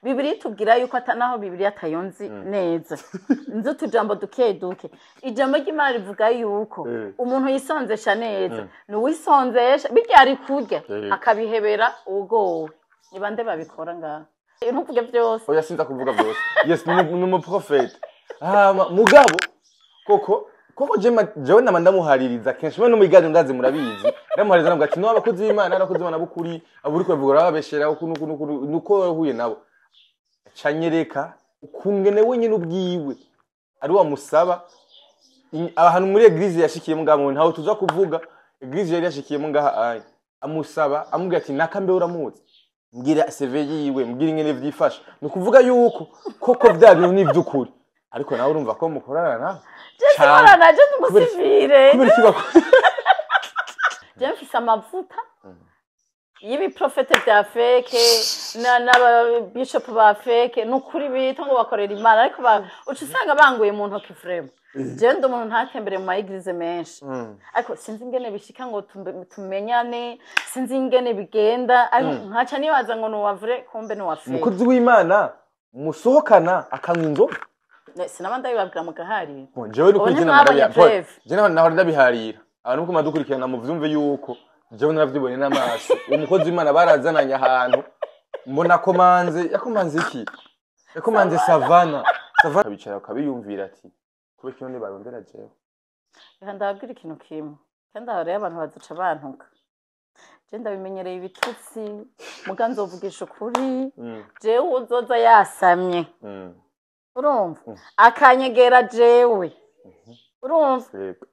Bibiliya itubwira yuko naho Bibiliya atayonzi neza, nzi utujambo duke duke. Ijambo ry'Imana rivuga yuko umuntu yisonzesha neza ni uwisonzesha birya ari kurya akabihebera ugowe. Ni bande babikora ngaho? Ntuvuge byose. Oya, sinza kuvuga byose. Yes, ni umuprofete. Hama mugabo koko koko jewe nama ndamuhaririza kenshi we no mu biganiro, ndazi murabizi, ndamuhaririza ndavuga ati: "No abakozi b'Imana, abakozi b'Imana b'ukuri, abo uriko bavuga babeshera uku nuku nuku nuko wahuye nabo." Canyereka ukungene wenyine ubwiwe ari wamusaba ahantu muri église yashikiyemo ngaho, ntawe tuza kuvuga église yari yashikiyemo ngaha aya, amusaba amubwira ati: "Naka mbe uramuzi? Mbwira CV yiwe, mbwira ingene vyifashe." Ni ukuvuga yuko koko vya bintu ni ivy'ukuri, ariko nawe urumva ko mukorana nawe. Je sikorana, je ndi umusivire. Kubera iki Je mfise amavuta y'ibiprofete vya fake n'ababishopu ba fake. Ni ukuri bita ngo bakorera Imana, ariko uca usanga banguye mu ntoki. Vraiment, jewe ndi umuntu ntatembere mu ma églises menshi, ariko sinzi ingene bishika ngo tumenyane, sinzi ingene bigenda, ariko nkaca nibaza ngo ni uwa vrai, kumbe ni uwa fake. Umukozi w'Imana musohokana akanywa inzoga? Sinaba ndabibabwira mugaharira. Bon, jewe Ubu nukuri ntimwabonye preuve. Je nahora ndabiharira abantu muko madukurikirana, muvyumve yuko jewe naravyibonye n'amaso. Uwo mukozi w'Imana barazananye ahantu, mbona komanze, yakomanze iki? Yakomanze Savana. Savana bicara ukabiyumvira ati: "Kubera iki none barondera jewe?" Reka ndababwira ikintu kimwe, kandi aho rero abantu bazoca bantuka. Je ndabimenyereye ibitutsi, muga nzovugisha ukuri. Jewe uzoza yasamye, urumva, akanyegera jewe, urumva, Yego.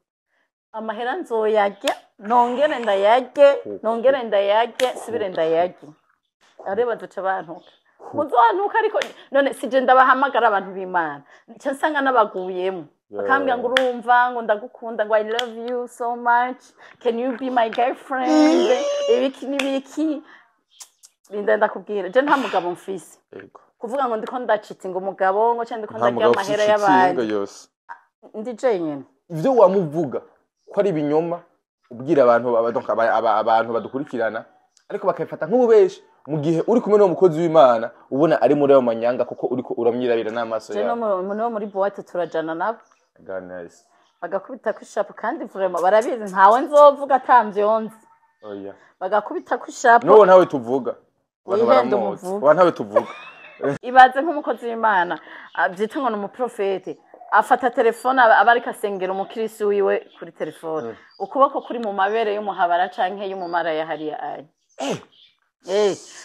amahera nzoyarya, nongere ndayarye, nongere ndayarye, subire ndayarye. Aho rero bazoca bantuka, muzobantuka, ariko none sije ndabahamagara. Abantu b'Imana nca nsanga n'abaguyemo, bakambwira ngo: "Urumva," ngo: "Ndagukunda," ngo: "I love you so much, can you be my girlfriend?" Ibiki n'ibiki. Rinda ndakubwira, je nta mugabo mfise. Kuvuga ngo ndiko ndacitse ngo umugabo, ngo canke ndiko Nta ndarya mugabo amahera ufise y'abandi. ikinga yose. Ndi jenyene. Ivyo wamuvuga ko ari ibinyoma, ubwira abantu donc abantu badukurikirana, ariko bakabifata nk'ububeshi, mu gihe uri kumwe n'uwo mukozi w'Imana ubona ari muri ayo manyanga, kuko uriko uramwirabira n'amaso Je no yawe. no muri boîte turajana nabo. God, nice. Bagakubita ku ishapo, kandi vraiment barabizi, ntawe nzovuga atamvyonzi. Oya. Bagakubita ku ishapo. N'uwo ntawe tuvuga, abantu Wihende. baramuzi. Umuvuga. Wa ntawe tuvuga. Ibaze nk'umukozi w'Imana byitwa ngo ni umuprofete, afata telefone, aba ariko asengera umukirisi wiwe kuri telefone, ukuboko kuri mu mabere y'umuhabara canke y'umumaraya hariya aya.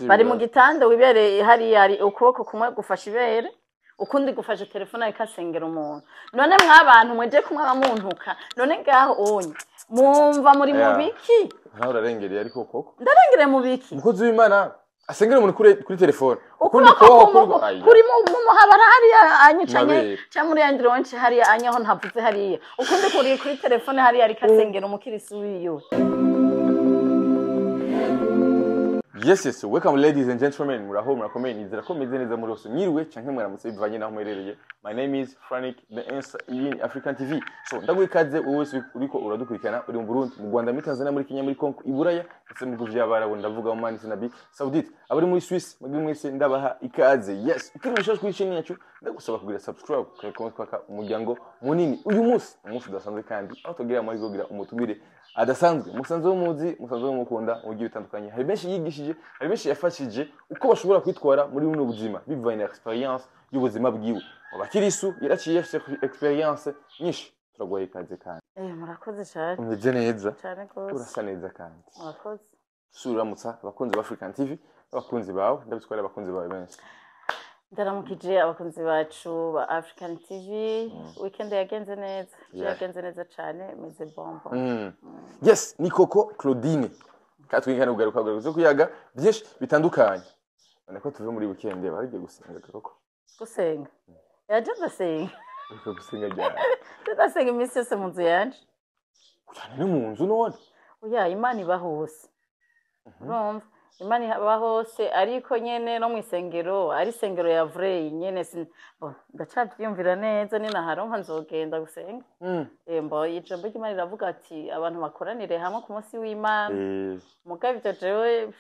Bari mu gitanda, wibereye hariya, ari ukuboko kumwe gufashe ibere, ukundi gufashe telefone, ariko asengera umuntu. None mwabantu mweje kumwe abamuntuka, none ngaho unye mumva muri mu biki? Ntawe urarengereye, ariko koko. Ndarengere mu biki? Umukozi w'Imana asengera umuntu kuri telefone, ukundi ukuboko kuboko kuri kuri mu muhabara hariya anyicanye Mabere. cyangwa muri yandi ronce hariya anyaho ntavuze hariya, ukundi kuri kuri telefone hariya, ariko asengera umukirisi wiwe. Yes, welcome ladies and gentlemen. Muraho, murakomeye? Nizera ko meze neza muri hose. Mwiriwe canke mwaramutse bivanye naho muherereye. My name is Frank The Answer, iyi ni African TV. So ndaguha ikaze wowe wese uriko uradukurikirana, uri mu Burundi, mu Rwanda, muri Tanzania, muri Kenya, muri Congo, i Buraya ndetse mu bihugu vy'Abarabu, ndavuga Oman ndetse na Arabie Saoudite. Abari muri Swiss, mwebwe mwese ndabaha ikaze. Yes, ukiri mushasha kuri chaîne yacu, ndagusaba kugira subscribe, kugira kwaka umuryango munini. Uyu munsi, umunsi udasanzwe kandi aho tugira amahirwe yo kugira umutumire adasanzwe, musanzwe muzi, musanzwe mukunda mu buryo bitandukanye. Hari benshi yigishije, hari benshi yafashije uko bashobora kwitwara muri buno buzima bivanye na expérience y'ubuzima bwiwe. Mu bakirisu yaraciye, afise expérience nyinshi. Turaguhaye ikaze kandi. Murakoze cyane. Umeze neza? Cyane rwose. Urasa neza kandi. Murakoze. Sura uramutsa abakunzi ba African TV, abakunzi bawe, ndabitwara abakunzi bawe benshi. Ndaramukije abakunzi bacu ba African TV. Weekend yagenze neza. Yagenze neza cyane, meze bombo. Yes, ni Koko Claudine katwingana kugaruka kugaruka zo kuyaga byinshi bitandukanye. None ko tuve muri weekend, barigiye gusenga koko? Gusenga yaje, ndasenga. Uriko gusenga ryari? Ndasenga iminsi yose mu nzu yanje. Cyane ni mu nzu none? Oya, Imana iba hose, urumva, Imana iba hose, ariko nyene no mu isengero, ari isengero ya vrai nyene bo, ndacavyiyumvira neza, ninaharonka nzogenda gusenga. Mbo ijambo ry'Imana riravuga ati abantu bakoranire hamwe ku munsi w'Imana. Mugabo ivyo jewe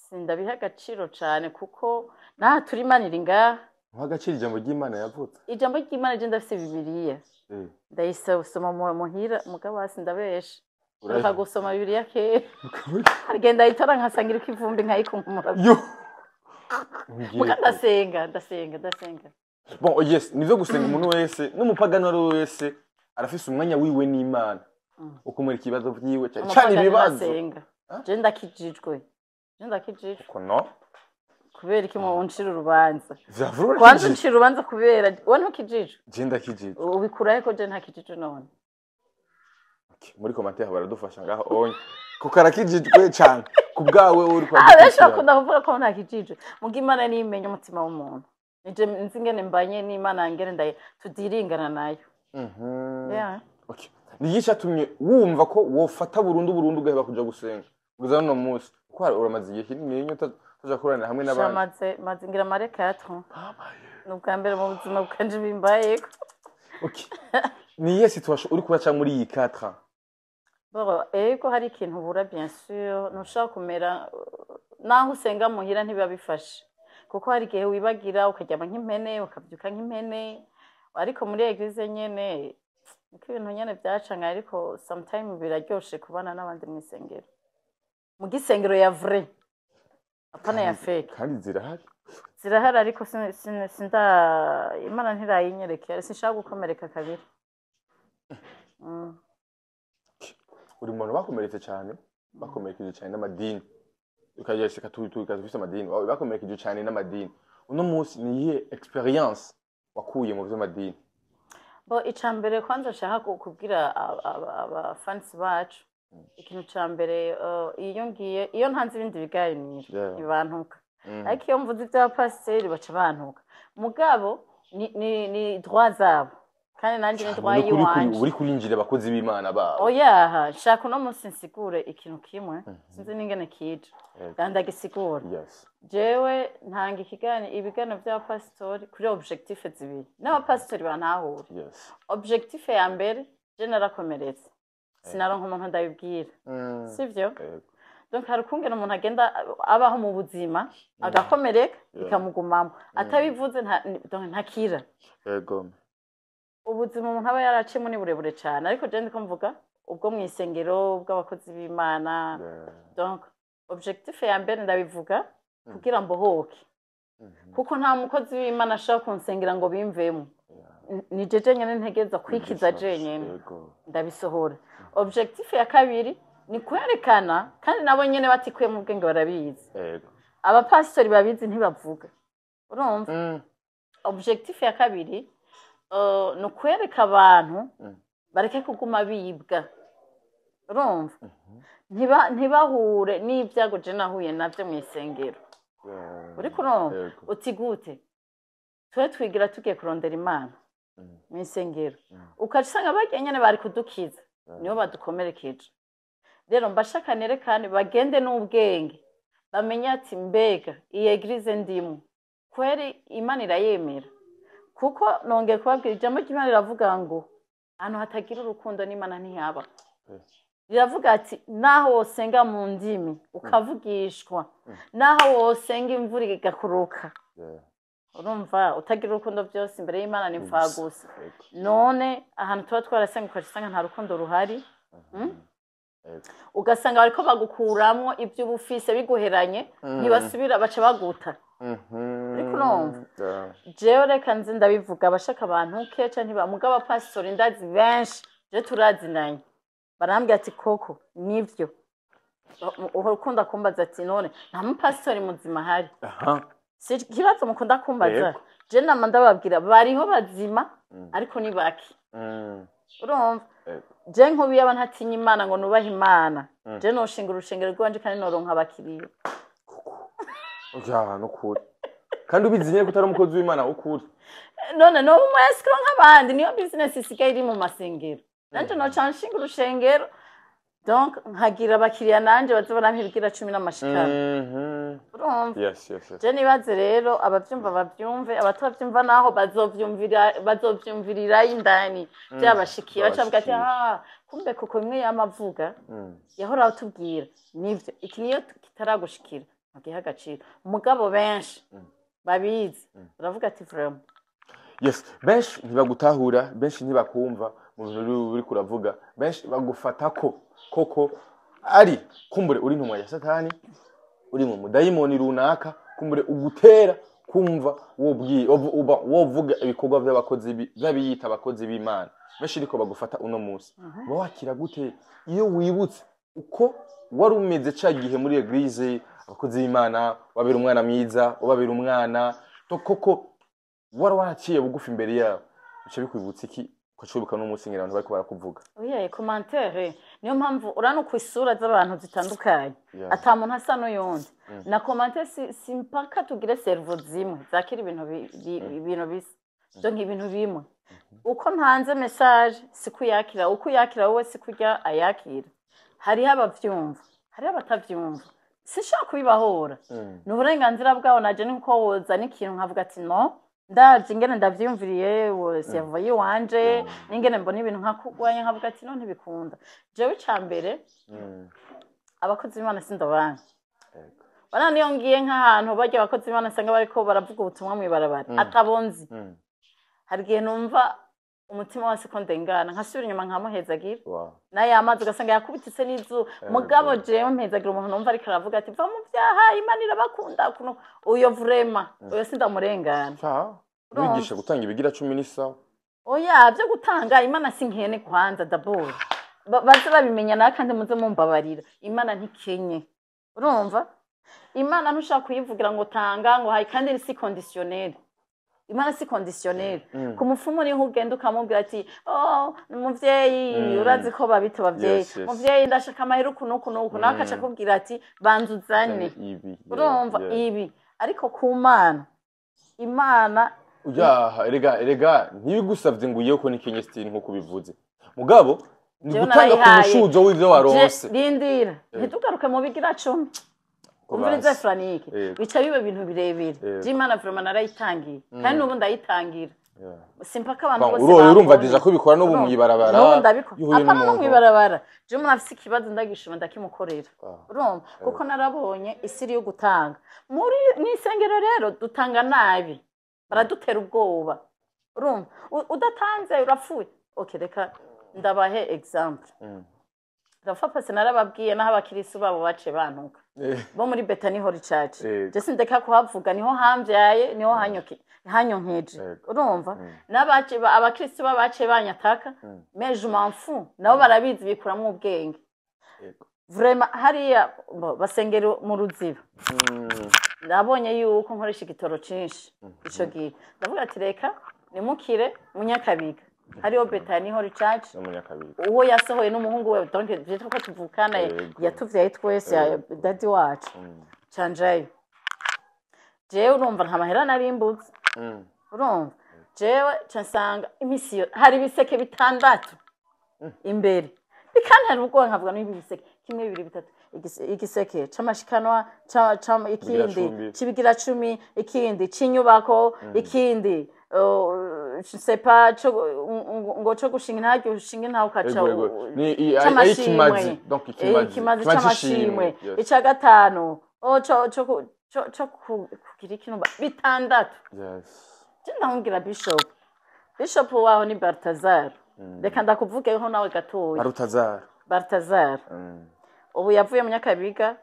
Sindabiha agaciro cane, kuko naha turi Imana iri ngaha. Ntuha agaciro ijambo ry'Imana yavutse? Ijambo ry'Imana, je ndafise Bibiliya. Ndayisoma muhira, mugabo hasi ndabesha. Reka gusoma Bibiliya kera, harigenda ayitora nkasanga iriko ivumbi, nkayikunkumura. Yo. Muga ndasenga, ndasenga, ndasenga. Bon, yes, nivyo, gusenga umuntu wese n'umupagani uwo ari we wese arafise umwanya wiwe n'Imana, ukumurika ibibazo vyiwe cyane cyane Umupagani ibibazo. ntasenga. Ah? Je ndakijijwe, je ndakijijwe. Ko no? Kubera iki mu uncira urubanza? Vyavura. Kwanza uncira urubanza kubera wowe ntukijijwe. Je ndakijijwe. Ubikurahe ko je ntakijijwe none? Okay, muri commentaire baradufasha ngaho onye kuko arakijijwe cyane ku bwawe uri kwa. Ah, benshi bakunda kuvuga ko ntakijijwe, muga Imana niyo imenya umutima w'umuntu. Nije nzi ingene mbanye n'Imana, ngene ndaye tudiringana nayo. Yeah. Okay. Ni iki cyatumye wumva ko wofata burundu burundu ugaheba kuja gusenga kugeza n'uno munsi, kuko uramaze igihe kinini utaja kuranira hamwe n'abandi? Maze maze ngira mare 4, ni ubwa mbere mu buzima bwanje bimbayeko. Okay. Ni iyihe situation uri kuraca muri iyi 4 ans? Bon, ego, hari ikintu ubura, bien sûr. Ntushobora kumera naho usenga muhira, ntibiba bifashe, kuko hari igihe wibagira ukaryama nk'impene, ukabyuka nk'impene. Ariko muri église nyene niko ibintu nyene byacanga, ariko sometime biraryoshe kubana n'abandi mu isengero, mu gisengero ya vrai, apana ya fake. Kandi zirahari. Zirahari, ariko sinda Imana ntirayinyereke, sinshaka gukomereka kabiri. Uri mu bantu bakomeretse cyane, bakomerekeje cyane n'amadini, ukagera tufise amadini bakomerekeje cyane n'amadini. Uno munsi ni iyihe experience wakuye mu vy'amadini? Bo, ica mbere kwanza nshaka kubwira abafansi bacu, ikintu ca mbere, iyo ngiye, iyo ntanze ibindi biganiro, ntibantuka. Ariko iyo mvuze ivy'abapasiteri baca bantuka. Mugabo ni droit zabo, kandi nanjye ni droit Uri yiwanje. Uri kurinjira abakozi b'Imana babo. Oyaha, nshaka uno munsi nsigure ikintu kimwe, sinzi n'ingene kije. Ndagisigura. Jewe ntanga ibiganiro by'abapasitori kuri objectif zibiri, n'abapasitori bantahura. Objectif ya mbere, je narakomeretse, sinaronka umuntu ndabibwira, sivyo? Yego. Donc hari ukungene umuntu agenda abaho mu buzima agakomereka, bikamugumamo atabivuze, donc ntakira. Ubuzima umuntu aba yaraciyemo ni burebure cyane, ariko je ndiko mvuga ubwo mu isengero bw'abakozi b'Imana. Donc objectif ya mbere, ndabivuga kugira mbohoke, kuko nta mukozi w'Imana ashobora kunsengera ngo bimvemo. Ni jeje nyene ntegereza kwikiza jenyene. Ndabisohora. Objectif ya kabiri ni kwerekana, kandi nabo nyene batikuye mu bwenge barabizi. Abapasitori babizi ntibavuga, urumva? Objectif ya kabiri, ni ukwereka abantu bareke kuguma bibwa, urumva? Ntibahure n'ibyago je nahuye navyo mu isengero. Uriko urumva? Yego. Uti gute? Twe twigira tugiye kurondera Imana mu isengero, ukaca usanga barya nyene bari kudukiza nibo badukomerekeje. Rero mbashaka nerekane bagende n'ubwenge, bamenye ati mbega iyi église ndimo kweri Imana irayemera? Kuko nongeye kubabwira, ijambo ry'Imana riravuga ngo ahantu hatagira urukundo n'Imana ntihaba. Riravuga ati naho wosenga mu ndimi ukavugishwa, naho wosenga imvura igakuruka, urumva, utagira urukundo byose imbere y'Imana ni gusa. None ahantu tuba twarasenga ukaca usanga nta rukundo ruhari, Ugasanga bariko bagukuramwo ibyo uba ufise biguheranye, ntibasubira, baca baguta. Uriko urumva? Yeah. Jewe reka nzi ndabivuga, abashaka abantu keca ntiba, mugabo abapasitori ndazi benshi, je turazinanye, barambwira ati koko nivyo. Uhora ukunda kumbaza ati none nta mupasitori muzima ahari? Si ikibazo mukunda kumbaza? Yego. Je nama ndababwira, bariho bazima, ariko ni bake. Urumva? Yego. Je nkubu yaba ntatinya Imana ngo nubahe Imana, je noshinga urushengero rwanje kandi noronka abakiriya. Oya, nukuri. Kandi ubizi nyene ko utari umukozi w'Imana ukuri. None noba umu escroc nk'abandi, niyo business isigaye iri mu masengero. Nanje noca nshinga urushengero, donc nkagira abakiriya, nanje baza barampibwira cumi n'amashikano. Urumva? Yes. Je nibaze rero, abavyumva bavyumve, abatavyumva naho bazovyumvira, bazovyumvirirayo indani vyabashikiye, baca bavuga ati Babashikiye. ah, kumbe kuko bimwe yamavuga yahora atubwira nivyo. Iki niyo kitaragushikira. Mugihe agaciro. Mugabo benshi babizi baravuga ati vraiment. Yes, benshi ntibagutahura, benshi ntibakumva mu bintu uri kuravuga. Benshi bagufata ko koko ari kumbure uri ntumwa ya Satani, uri mu mudayimoni runaka, kumbure ugutera kumva wovuga ibikorwa by'abakozi by'abiyita abakozi b'Imana. Benshi ariko bagufata uno munsi. Uba wakira gute iyo wibutse uko wari umeze ca gihe muri église, abakozi b'Imana, wabera umwana mwiza, ubabera umwana to koko wari waraciye bugufi imbere yabo? Bica bikwibutsa iki ukacibuka n'umunsi ngira abantu bariko barakuvuga? Oya, commentaire niyo mpamvu urano ku isura z'abantu zitandukanye, ata muntu asa n'uyundi. Na commentaire si mpaka tugire cerveau zimwe zakira ibintu ibintu bisa, donc ibintu bimwe. Uko ntanze message siko uyakira, uko uyakira wowe siko urya ayakira. Hariho abavyumva, hariho abatavyumva, sinshobora kubibahora, ni uburenganzira bwabo. Naje ni nkuko wozana ikintu nkavuga ati no, ndavye ingene ndavyiyumviriye, cerveau yiwanje n'ingene mbona ibintu nkakugwanya, nkavuga ati no, ntibikunda. Jewe ica mbere, abakozi b'Imana sindabanka. Bana niyo ngiye nk'ahantu barya abakozi b'Imana usanga bariko baravuga ubutumwa mw'ibarabara, atabonzi, hari igihe numva umutima wose ko ndengana, nkasubira inyuma nkamuhezagira n'aya mazi ugasanga yakubititse n'izuba. Mugabo jewe mpezagira umuntu numva ariko aravuga ati va mu byaha, Imana irabakunda kuno, uyo vraiment uyo sindamurengana. Ca wigisha gutanga ibigira cumi n'isawa. Oya, byo gutanga Imana si nkene kwanza d'abord. Baze babimenya nawe kandi muze mumbabarira, Imana ntikenye. Urumva, Imana ntushaka kuyivugira ngo tanga ngo hayi, kandi si conditionnel. Imana si conditionnel. Ku mupfumu niho ugenda ukamubwira ati oh muvyeyi, urazi ko babita abavyeyi, muvyeyi ndashaka amahera uku n'uku n'uku, nawe akaca akubwira ati banza uzane ibi. Urumva ibi, ariko ku Mana, Imana Uyaha, erega ntibigusavye ngo uyeho ko ni kenye style nkuko ubivuze, mugabo ni Jewe gutanga ku narayihaye. mushuzo w'ivyo waronse. Rindira, ntitugaruke mu bigira cumi. Ko Umvirize basi. Franike, bica biba ibintu birebire. J'Imana vraiment narayitangiye, kandi n'ubu ndayitangira. Simpaka abantu Bon, bose urumva bambonye. déjà ko ubikora n'ubu Urumva? mw'ibarabara, N'ubu ndabikora. iyo uhuye Apana no n'umuntu. mw'ibarabara, je umuntu afise ikibazo ndagishima ndakimukorera. Urumva, kuko narabonye isi iri yo gutanga muri n'isengero. Rero dutanga nabi, baradutera ubwoba. Urumva, udatanze urapfuye. Okay, reka ndabahe exemple. Rafa pasi narababwiye naho abakirisu babo bace bantuka bo muri Bethany Holy Church. Je sindeka kuhavuga, niho hamvyaye, niho hanyonkeje. Urumva, n'abace abakristo babace banyataka, mais je m'en fous, nabo barabizi, bikuramwo ubwenge. Vraiment hariya bo, basengera mu Ruziba. Nabonye yuko nkoresha igitoro cinshi ico gihe, ndavuga ati reka nimukire Munyakabiga, hariho Bethany Holy Church. No Munyakabiga. Uwo yasohoye n'umuhungu we, donc vyitwa ko tuvukana, yatuvyaye twese, daddy wacu. Canjayo jewe, urumva nta mahera narimbutse. Urumva, jewe ca nsanga imisi hari ibiseke bitandatu imbere, bikantera ubwoba, nkavuga n'ibi biseke kimwe, bibiri, bitatu, igiseke c'amashikanwa, ikindi cumi. C'ibigira cumi, ikindi c'inyubako, ikindi je sais pas, ngo co gushinga intahe, ushinga intahe ukaca Ego, ego. Ni c'amashimwe. ikimazi, donc ikimazi. Ikimazi Ikimazi c'amashimwe. c'ishimwe, yes. Ica gatanu co kugira ikintu bitandatu. Je ndamubwira bishop waho ni Baltazar, reka ndakuvugeho nawe gatoya. Barutazara. Baltazar ubu yavuye mu Nyakabiga,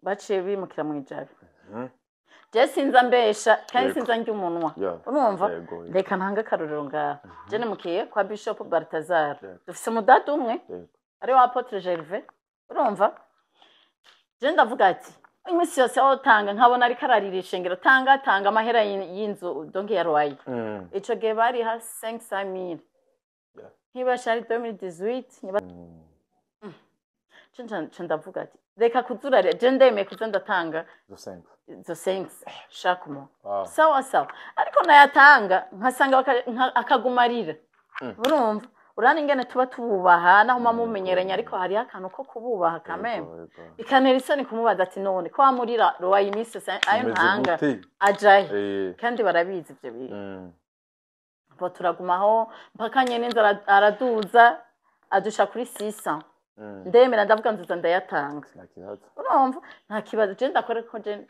baciye bimukira mu Ijabe. Je sinza mbesha kandi sinza ndya umunwa. Urumva, reka ntange akarorero ngaha. Je nimukiye kwa Bishop Baltazar, dufise umudadi umwe ari wa Apôtre Gervais. Urumva, je ndavuga ati iminsi yose aho tanga, nkabona ariko ararira ishengero, tanga tanga amahera y'inzu, donc ya loyer. Ico gihe bariha 500 000. Ntibasha ari 2018 niba. Je ndavuga ati reka kuzura, je ndemeye kuza ndatanga Zo cinq. izo 5 chaque mois. Sawa sawa, ariko nayatanga nkasanga akaguma arira. Urumva, urana ingene tuba tububaha naho muba mumenyeranye, ariko hariho akantu ko kububaha kameme. Ego, ego. Bikantera isoni kumubaza ati none ko wamurira loyer iminsi yose, ayo Umeze ntanga gute? ajahe? Kandi barabizi ivyo bintu. Bo turagumaho mpaka nyene inzara araduza, adusha kuri 600. Ndemera, ndavuga nziza, ndayatanga. Nta kibazo. Urumva, nta kibazo, je ndakora ko je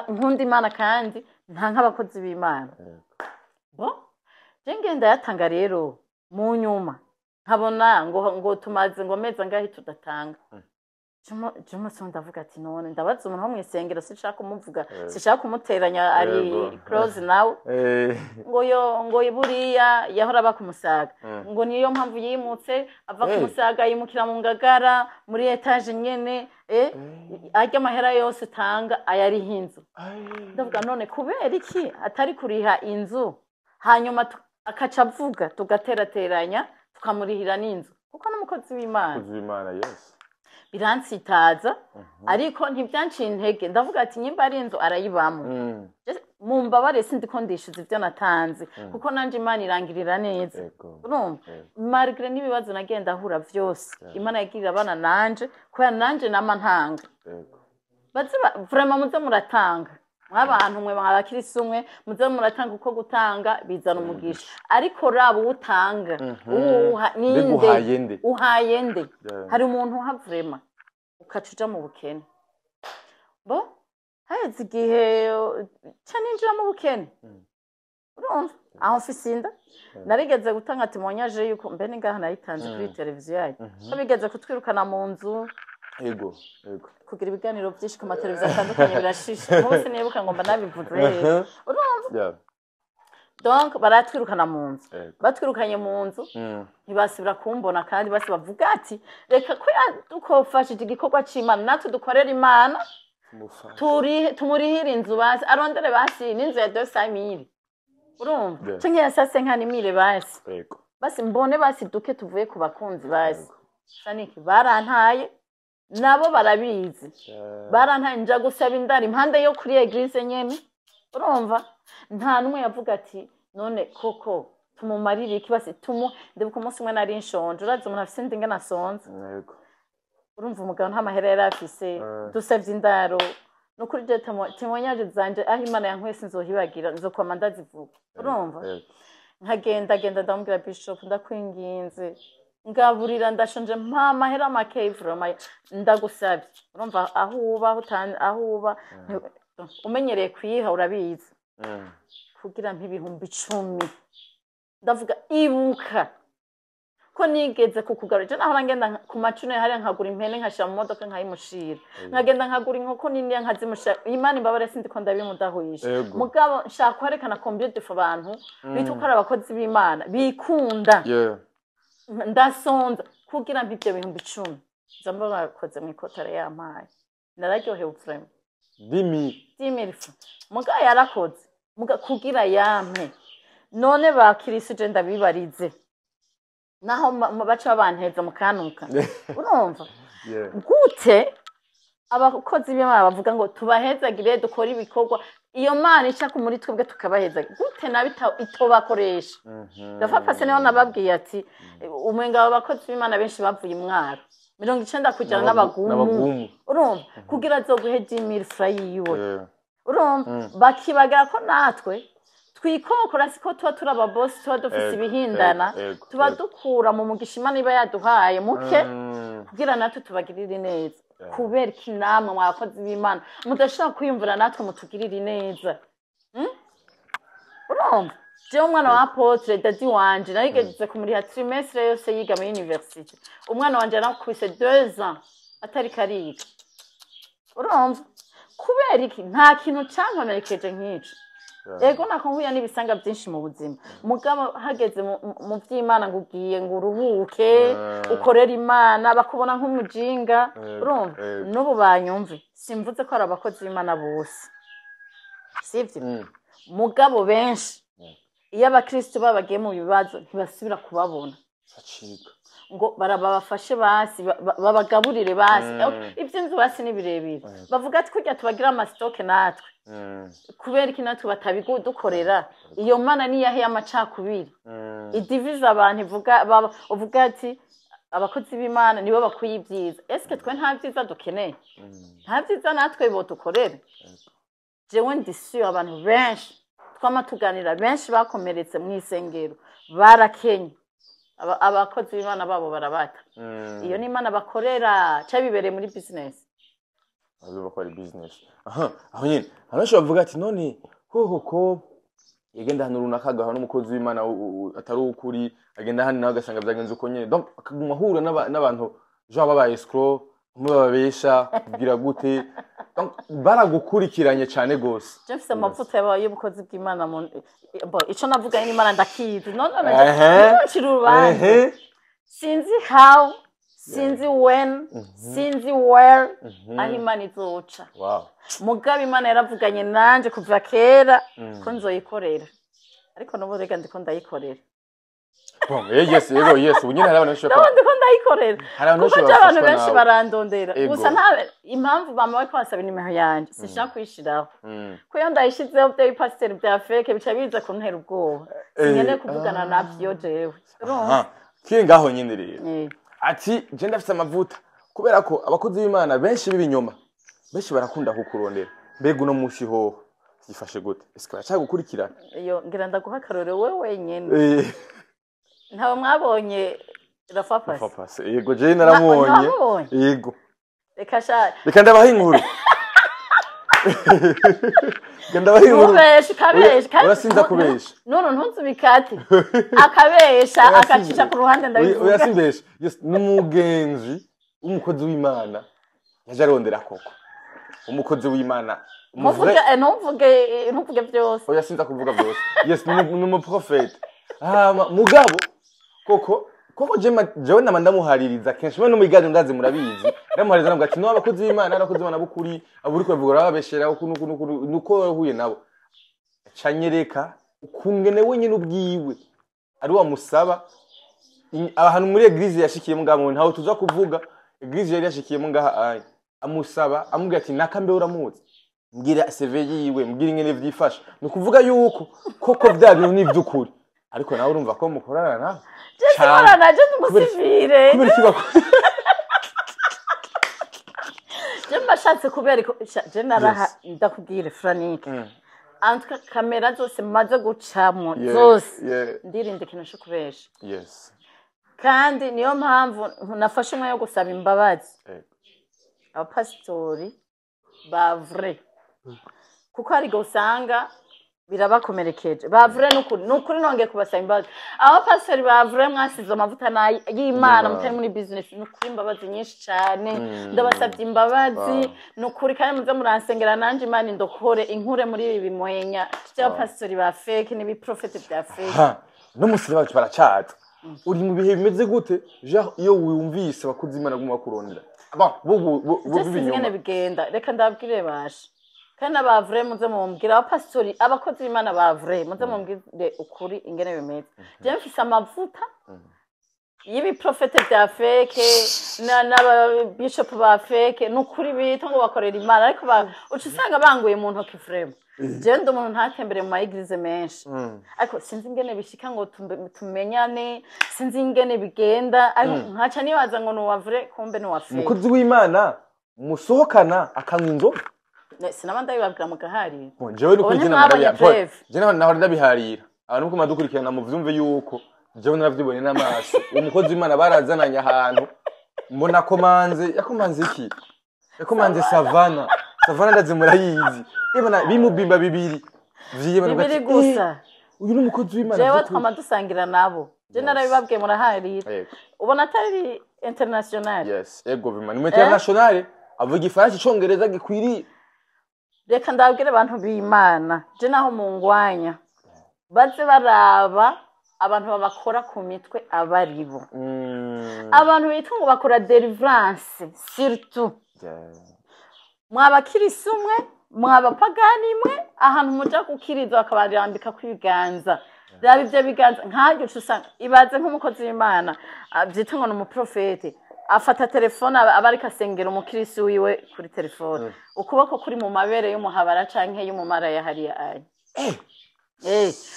nkunda Imana kandi nta nk'abakozi b'Imana. Bo je ngenda yatanga rero, mu nyuma nkabona ngo tumaze ngo mezi angahe tudatanga. Jumo so ndavuga ati none ndabaza umuntu wo mw'isengero, sinshaka kumuvuga, sinshaka kumuteranya, ari close nawe. Ngo yo, ngo buriya yahora aba ku Musaga, ngo niyo mpamvu yimutse ava ku Musaga yimukira mu Ngagara muri étage nyene, arya amahera yose utanga ayariha inzu. Ndavuga none kubera iki atari kuriha inzu, hanyuma akaca avuga tugaterateranya tukamurihira n'inzu, kuko n'umukozi w'Imana. Umukozi w'Imana, yes. Biransitaza, ariko ntibyanciye intege. Ndavuga ati nyimba ari inzu arayibamo, mumbabare, sindi ko ndishyuza ibyo natanze, kuko nanjye Imana irangirira neza. Urumva, malgré n'ibibazo nagenda ahura byose, Imana yagirira abana nanje, kubera nanje nama ntanga. Baze vraiment muze muratanga, mw'abantu mwe, mw'abakirisi umwe, muze muratanga, kuko gutanga bizana umugisha. Ariko raba uwo utanga, uwuha Mbega ninde? Uhaye nde? Uhaye nde? Hari umuntu uha vraiment ukaca uja mu bukene. Bo haheze igihe ca ninjira mu bukene. Urumva aho mfise inda, narigeze gutanga témoignage yuko mbe ni ngaha nayitanze kuri televiziyo yayo, ko bigeze kutwirukana mu nzu. Yego yego. Kugira ibiganiro byinshi ku mateleviziyo atandukanye birashisha, nk'ubu sinibuka ngo mba nabivuze. Urumva, donc baratwirukana mu nzu. Batwirukanye mu nzu, ntibasubira kumbona, kandi basi bavuga ati reka ko yadukofashije igikorwa c'Imana, natwe dukorera Imana. Tumufashe. Tumurihire inzu basi, arondere basi n'inzu ya 200 000, urumva, canke ya 150 000 basi. Basi mbone basi duke tuvuye ku bakunzi basi. Saniki barantaye, nabo barabizi. Barantaye, nja gusaba indaro impande yo kuri église nyene. Urumva, nta n'umwe yavuga ati none koko tumumarire iki basi tumu. Ndibuka umunsi umwe nari nshonje, urazi umuntu afise inda ingene asonza. Urumva, umugabo nta mahera yari afise. Dusavye indaro. Nukuri je témoignage zanje aho Imana yankuye sinzohibagira, nzokwama ndazivuga, urumva. Nkagenda genda ndamubwira: "Bishop, ndakwinginze, ngaburira, ndashonje, mpa amahera make vraiment, ndagusabye." Urumva, aho uba, aho uba umenyereye kuyiha, urabizi. Kugira mpa 10,000, ndavuga ibuka ko nigeze kukugarura je, nahora ngenda ku macune hariya nkagura impene, nkashira mu modoka, nkayimushira, nkagenda nkagura inkoko nini nkazimushira. Imana imbabare, sindi ko ndabimudahuisha. Mugabo nshaka kwerekana combien de fois abantu bitwa ko ari abakozi b'Imana bikunda. Ndasonza, kugira mpa ibyo 10,000, nza mba bakoze mu ikotara yampaye, nararyohewe vraiment. Dimi. 10 000. Muga yarakoze muga kugira yampe. None bakirisije, ndabibarize, naho baca babanteza mukanuka, urumva, gute abakozi b'Imana bavuga ngo tubahezagire, dukore ibikorwa, iyo Mana ica ku muri twebwe tukabahezagira, gute nabi itobakoresha? Dafa pase niho nababwiye ati umenga abo bakozi b'Imana benshi bavuye imwaro 90% n'abagumu. N'abagumu. Urumva, kugira azoguhe 10 000 francs yiwe, urumva, bakibagira ko natwe twikokora, siko tuba turi ababosi, tuba dufise ibihindana, tuba dukura mu mugisha Imana iba yaduhaye muke, kugira natwe tubagirire neza. Kubera iki namwe mwabakozi b'Imana mudashobora kwiyumvira natwe mutugirire neza? Urumva, jewe umwana wa apôtre dadi wanje narigeze kumuriha trimestre yose yiga muri université. Umwana wanje yarakubise 2 ans atariko ariga. Urumva, kubera iki? Nta kintu cankomerekeje nk'ico. Ego, nako nkuya n'ibisanga byinshi mu buzima, mugabo hageze mu vy'Imana ngo ugiye ngo uruhuke, ukorere Imana, bakubona nk'umujinga. Urumva, n'ubu banyumve, simvuze ko ari abakozi b'Imana bose, sivyo? Mugabo benshi, iyo abakristo baba bagiye mu bibazo ntibasubira kubabona. Acika. Ngo barabafashe basi, babagaburire basi. Iby'inzu basi ni birebire. Bavuga ati kurya tubagira ama stock natwe, kubera iki natwe batabidukorera? Iyo Mana niyahe y'amacakubiri idiviza abantu, ivuga uvuga ati abakozi b'Imana nibo bakwiye ibyiza? Eske twe nta byiza dukeneye? Nta byiza natwe bodukorere? Jewe ndi sûr abantu benshi twama tuganira, benshi bakomeretse mu isengero, barakenye. Abakozi b'Imana babo barabata. Iyo ni Imana bakorera ca bibereye muri business. Azuba ko ari business. Aha, aho nyene abantu benshi bavuga ati none hoho ko yagenda hano runaka agahura n'umukozi w'Imana atari ukuri, agenda hano nawe agasanga byagenze uko nyene, donc akaguma ahura n'abantu genre baba escroc, bamwe bababesha kugira gute, donc baragukurikiranye cane gose. Je mfise amavuta y'ubukozi bw'Imana mu bo ico navuga n'Imana ndakizi. No no, ntuncire urubanza. Sinzi how, sinzi when, sinzi where, aho Imana izoca. Mugabo Imana yaravuganye nanje kuva kera ko nzoyikorera, ariko n'ubu rega ndiko ndayikorera. Bon, yes, yego, yes, ubu nyene hari abantu benshi N'ubu ndiko ndayikorera. Hari abantu Kuko benshi je abantu bafashwa benshi nawe. barandondera. Gusa nta impamvu bama bariko basaba inimero yanje, sinshaka kuyishiraho, ko iyo ndayishizeho bya bipasiteri bya fake bica biza kuntera ubwoba, sinkeneye kuvugana navyo jewe. Urumva? Aha, kiri ngaho nyene rero. Ati je ndafise amavuta, kubera ko abakozi b'Imana benshi b'ibinyoma benshi barakunda kukurondera. Mbega uno munsi hoho yifashe gute? Ese baracyagukurikirana? Iyo ngira ndaguha akarorero wewe wenyene. Ntawe mwabonye Rafa Pasi? Papa Pasi, yego, je naramubonye. Ntamubonye? Yego. Reka sha. Reka ndabaha inkuru, reka ndabaha inkuru. Ntubeshe, ukabesha kandi. Urasinza kubesha. None ntuzubikate, akabesha akacisha ku ruhande. Oya. Ndabivuga. Simbesha. Yes, n'umugenzi w'umukozi w'Imana yaje arondera koko umukozi w'Imana. Ntuvuge, ntuvuge, ntuvuge byose. Oya, sinza kuvuga byose. Yes, ni umuprofete. Hama mugabo koko koko jewe nama ndamuhaririza kenshi mwe no mwigaje, ndazi murabizi, ndamuhaririza ndavuga ati no abakozi b'Imana, abakozi b'Imana b'ukuri abo uriko bavuga babeshera uku nuku nuku nuko wahuye nabo, canyereka ukungene wenyine ubwiwe ari wamusaba ahantu muri église yashikiyemo ngaha, ntawe tuza kuvuga église yari yashikiyemo ngaha aya, amusaba amubwira ati naka mbe uramuzi, mbwira CV yiwe, mbwira ingene vyifashe. Ni ukuvuga yuko koko vya bintu ni ivy'ukuri, ariko nawe urumva ko mukorana nawe. Je sikorana, je ndi umusivire. Kubera iki Je mbashatse kubera je naraha, ndakubwire Frank, en tout cas kamera zose maze gucamwo zose, ndirinda ikintu co kubesha. Kandi niyo mpamvu nafashe umwanya wo gusaba imbabazi abapasitori ba vrai, kuko hari igihe usanga birabakomerekeje. Ba vrai, nukuri nukuri nongeye kubasaba imbabazi, abapasitori ba vrai mwasize amavuta y'Imana mutari muri business, nukuri imbabazi nyinshi cyane. Ndabasabye imbabazi. Nukuri, kandi muze muransengera nanje Imana indokore, inkure muri ibi bimwenya by'abapasitori ba fake n'ibiprofeti bya fake. Ha, n'umusiri bacu baracaza. Uri mu bihe bimeze gute, genre iyo wumvise abakozi b'Imana guma bakurondera? Bon, bo Je sinzi ingene b'ibinyoma. bigenda. Reka ndabwire basha, kandi aba vrai muze mumbwire, abapasitori, abakozi b'Imana ba vrai muze mumbwire ukuri ingene bimeze. Je mfise amavuta y'ibiprofete bya fake n'ababishopu ba fake, ni ukuri bita ngo bakorera Imana, ariko uca usanga banguye mu ntoki. Vraiment, jewe ndi umuntu ntatembere mu ma églises menshi, ariko sinzi ingene bishika ngo tumenyane, sinzi ingene bigenda, ariko nkaca nibaza ngo ni uwa vrai, kumbe ni uwa fake. Umukozi w'Imana musohokana akanywa inzoga? Sinaba ndabibabwira mugaharira. Bon, jewe Ubu nukuri je ntimwabonye preuve. Je nahora ndabiharira, abantu muko madukurikirana muvyumve yuko jewe naravyibonye n'amaso. Umukozi w'Imana barazananye ahantu, mbona komanze, yakomanze iki, yakomanze Savana. Savana ndazi murayizi. Ibona bimubimba bibiri vyiyebana. Bibiri gusa. Uyu ni umukozi w'Imana Jewe vy'ukuri. twama dusangira nabo, je narabibabwiye muraharira. Ubona atari international? Yes, ego bima ni international, avuga ifaransa, icongereza gikwiriye. Reka ndabwire abantu b'Imana, je naho mungwanya, baze baraba abantu babakora ku mitwe abaribo, abantu bitwa ngo bakora deliverance surtout. Mwabakirisi umwe, mwabapagani imwe, ahantu muja gukiriza bakabarambika kw'ibiganza, raba ivyo biganza nkaryo, uca usanga ibaze nk'umukozi w'Imana vyitwa ngo ni umuprofete, afata telefone aba ariko asengera umukirisi wiwe kuri telefone, ukuboko kuri mu mabere y'umuhabara canke y'umumaraya hariya aya.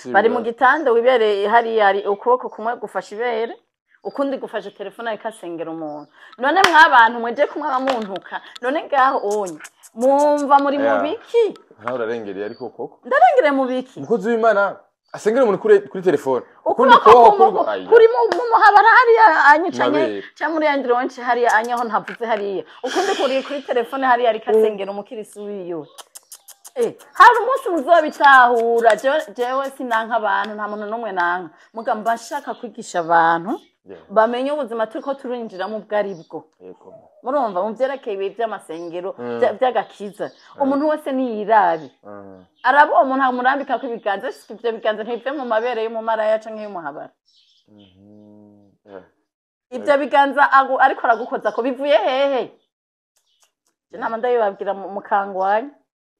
Bari mu gitanda, wibereye hariya, hari ukuboko kumwe gufashe ibere, ukundi gufashe telefone, ariko asengera umuntu. None mwabantu mweje kumwe muntuka, none ngaho onye mwumva muri mu biki? Nawe urarengereye ariko koko. Ndarengere mu biki? Umukozi w'Imana Asengera umuntu kuri telefone, ukundi ukuboko kuboko kuri. Kuri mu muhabara hariya anyicanye, Mabere. cyangwa muri yandi ronce hariya anyaho ntavuze hariya, ukundi kuri telefone hariya, ariko asengera umukirisi wiwe. Hari umunsi muzobitahura. Jewe sinanka abantu, nta muntu n'umwe nanka, muga mba nshaka kwigisha abantu bamenye ubuzima turiko turinjiramo ubwo ari bwo. Murumva, mu vyerekeye ibi vy'amasengero vy'agakiza, umuntu wese niyirabe, araba uwo muntu amurambikako ibiganza, ivyo biganza ntibive mu mabere y'umumaraya canke y'umuhabara. Ivyo biganza ariko aragukoza ko bivuye hehe? Je nama ndabibabwira mukangwanya.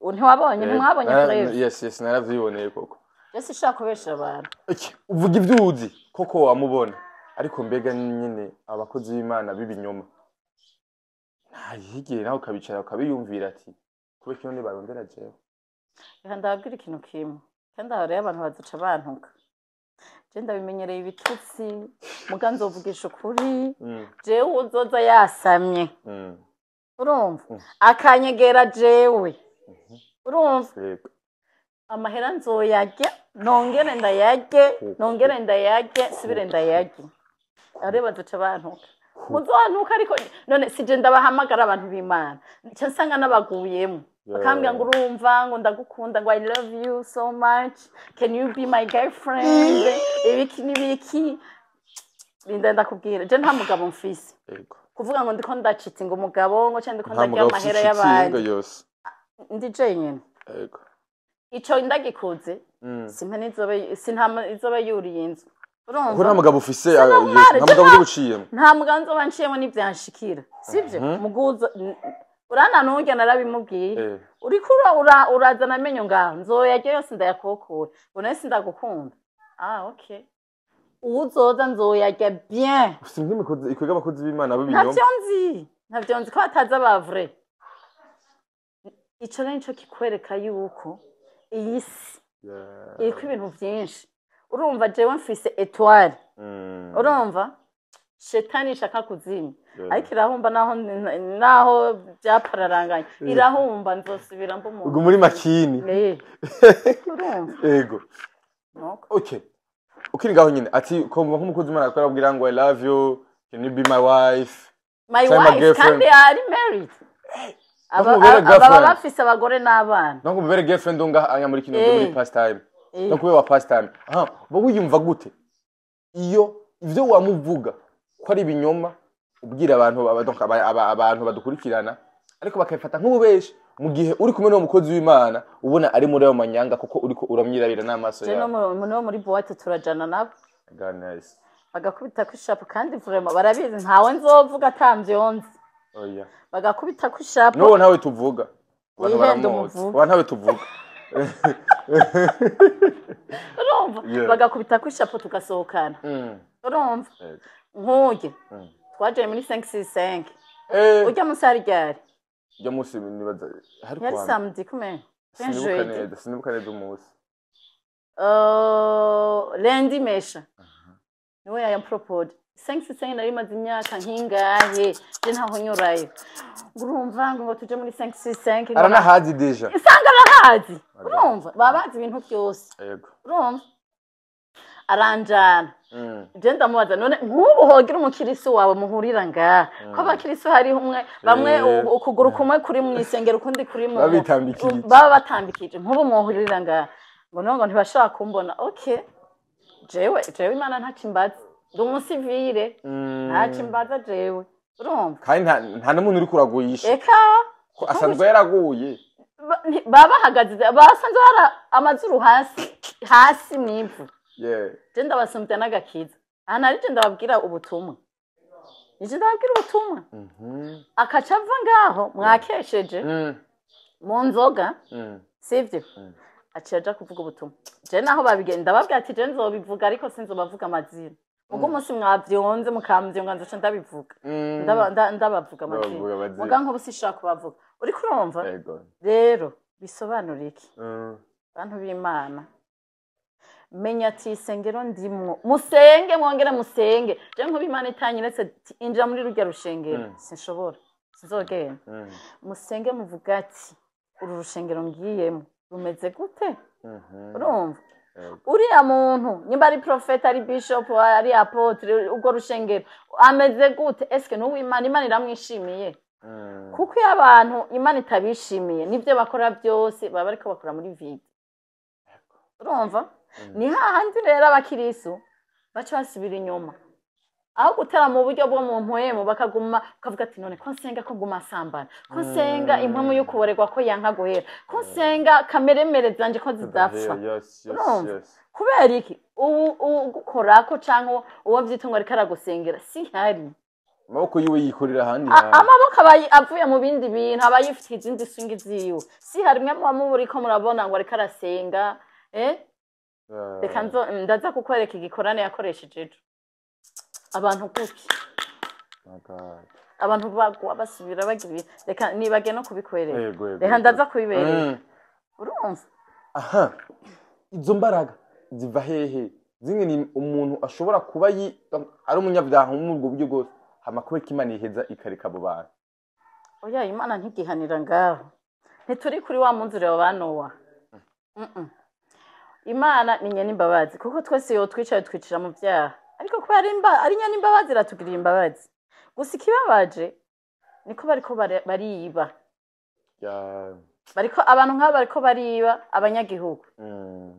Ubu ntiwabonye, ntimwabonye kureba? Yes, naravyiboneye koko. Je sinshaka kubesha abantu. Iki, uvuga ibyo uzi koko wamubona, ariko mbega nyine abakozi b'Imana b'ibinyoma ntayigiye nawe ukabicara ukabiyumvira ati kubera ko none barondera jewe? Reka ndababwira ikintu kimwe, kandi aho rero abantu bazoca bantuka. Je ndabimenyereye ibitutsi, muga nzovugisha ukuri. Jewe uzoza yasamye, urumva, akanyegera jewe, urumva, Yego. amahera nzoyarya, nongere ndayarye, nongere ndayarye, nsubire ndayarye. Aho rero bazoca bantuka, muzontuka, ariko none sije ndabahamagara abantu b'Imana, nca nsanga n'abaguyemo, bakambwira ngo urumva, ngo ndagukunda, ngo "I love you so much, can you be my girlfriend?" Ibiki n'ibiki. Linda, ndakubwira, je nta mugabo mfise. Kuvuga ngo ndiko ndacitse ngo umugabo, ngo canke ndiko Nta ndarya mugabo amahera ufite y'abandi. inshinga yose. Ndi jenyine. Ico ndagikoze, simpa nizobe, sintama izoba yuriye inzu. Kuko nta Urumva? mugabo ufise, Normal, nta mugabo uri buciyemo. Nta mugabo nzoba nciyemo n'ivyanshikira, sivyo? Muguzo urana nurya narabimubwiye. Uriko urazana amenyo ngaho, nzoyarya yose ndayakokora, ngo nawe sindagukunda. Ah, okay, uwuzoza nzoyarya bien. Ufise imikozi ikwega abakozi b'Imana b'ibinyoma. Ntavyo nzi, ntavyo nzi ko batazi aba vrai. Ico rero nico kikwereka yuko iyi si iriko ibintu vyinshi. Urumva, jewe mfise étoile. Urumva, shetani ishaka kuzimya, ariko irahumba, naho byapararanganye irahumba, nzosubira mba umuntu. Ubwo muri makini. Urumva? Yego. Nuko. Okay, ukiri ngaho nyine ati ko nk'umukozi w'Imana akora abwira ngo "I love you, can you be my wife?" My Cyangwa wife. Girlfriend. Kandi ari married. Mubere Aba girlfriend. bafise abagore n'abana. No mubere girlfriend ngaha anya muri kino gihe, muri pastime. No kubera wa pastime, aha uba wiyumva gute iyo ivyo wamuvuga ko ari ibinyoma, ubwira abantu donc abantu badukurikirana, ariko bakabifata nk'ububeshi, mu gihe uri kumwe n'uwo mukozi w'Imana ubona ari muri ayo manyanga, kuko uriko uramwirabira n'amaso Je no yawe? no muri boîte turajana nabo, God, nice. bagakubita ku ishapo, kandi vraiment barabizi, ntawe nzovuga atamvyonzi. Oya. Bagakubita ku ishapo. N'uwo ntawe tuvuga, abantu Wihende. baramuzi. Umuvuge. Uwo ntawe tuvuga. Urumva? Bagakubita ku ishapo tugasohokana. Urumva? Yego. Nkurye twajaye muri 565. Urya munsi hari ryari? Ujya munsi nibaza hari Yari kuwa samedi kumwe. Sinibuka Jeudi. neza, sinibuka neza umunsi. Lundi mesha niwe yayampropose 565. Nari maze imyaka nkingahe je ntaho nyurayo, ngo urumva, ngo tuje muri 565 ngo Aranahazi déjà. Isanga arahazi. Urumva, baba bazi ibintu byose. Urumva, aranjana. Je ndamubaza, none nk'ubu hogira umukirisu wawe muhurira ngaha, ko abakirisu hari umwe bamwe ukuguru kumwe kuri mu isengero, ukundi kuri mu Babitambikije. Baba batambikije, nk'ubu muhurira ngaha, ngo no ngo ntibashobora kumbona. Okay, jewe Imana ntaco imbaza, ndi umusivire. Ntaco imbaza jewe, urumva? Kandi nta n'umuntu uri kuragurisha. Eka. Ko asanzwe yaraguye. Baba bahagaze, basanzwe bara amazuru hasi hasi mw'ivu. Je ndabasumbya n'agakiza aha, nari je ndababwira ubutumwa, nije ndababwira ubutumwa. Akaca ava ngaho mwakesheje mu nzoga, sivyo? Aciye aja kuvuga ubutumwa. Je naho babigenda ndababwira ati je nzobivuga, ariko sinzobavuga amazina. Ubwo umunsi mwavyonze mukamvyonga, nzoca ndabivuga. Ndabavuga amazina. Ndabavuga amazina. Muga nkubu sinshobora kubavuga, uriko urumva? Yego. Rero bisobanura iki? Bantu b'Imana, menya ati isengero ndimwo, musenge mwongere musenge. Je nkuba Imana itanyeretse ati injira muri rurya rushengero, sinshobora, sinzogenda. Musenge, muvuga ati uru rushengero ngiyemo rumeze gute? Urumva? Uriya muntu nimba ari prophète, ari bishop, ari apôtre, urwo rushengero ameze gute? Eske n'uwimana, Imana iramwishimiye? Kuko iyo abantu Imana itabishimiye, nibyo bakora byose baba bariko bakora muri vide. Urumva, ni hahandi rero abakirisu baca basubira inyuma, aho gutera mu buryo bwo mu mpwemu, bakaguma ukavuga ati: "None ko nsenga, ko nguma nsambana, ko nsenga impwemu yo kuborerwa ko yanka guhera, ko nsenga kameremere zanje ko zidapfa?" Urumva? Kubera iki? Ubu ugukorako canke uwo vyita ngo ariko aragusengera si nkari. Amaboko yiwe yikorera ahandi A- hantu. Amaboko aba avuye mu bindi bintu, aba yifitiye izindi swingi ziwe. Si harimwe muba muburiko murabona ngo ariko arasenga, eh? Reka nzo ndaza kukwereka igikorane yakoresheje ejo, abantu gutya. My God. Abantu bagwa basubira bagira reka nibage no kubikwereka. Yego. Reka ndaza kubibereka. Urumva? Aha, izo mbaraga ziva hehe? Zimwe ni umuntu ashobora kuba ari umunyabyaha muri ubwo buryo bwose, hama kubera ko Imana iheza ikareka abo bantu? Oya, Imana ntigihanira ngaho. Ntituri kuri wa munsi wa Nowa. Imana ni nyene imbabazi, kuko twese yo twicaye twicira mu byaha, ariko kubera ari nyene imbabazi iratugirira imbabazi. Gusa ikibabaje niko bariko bariba. Bariko abantu nk'abo bariko bariba abanyagihugu.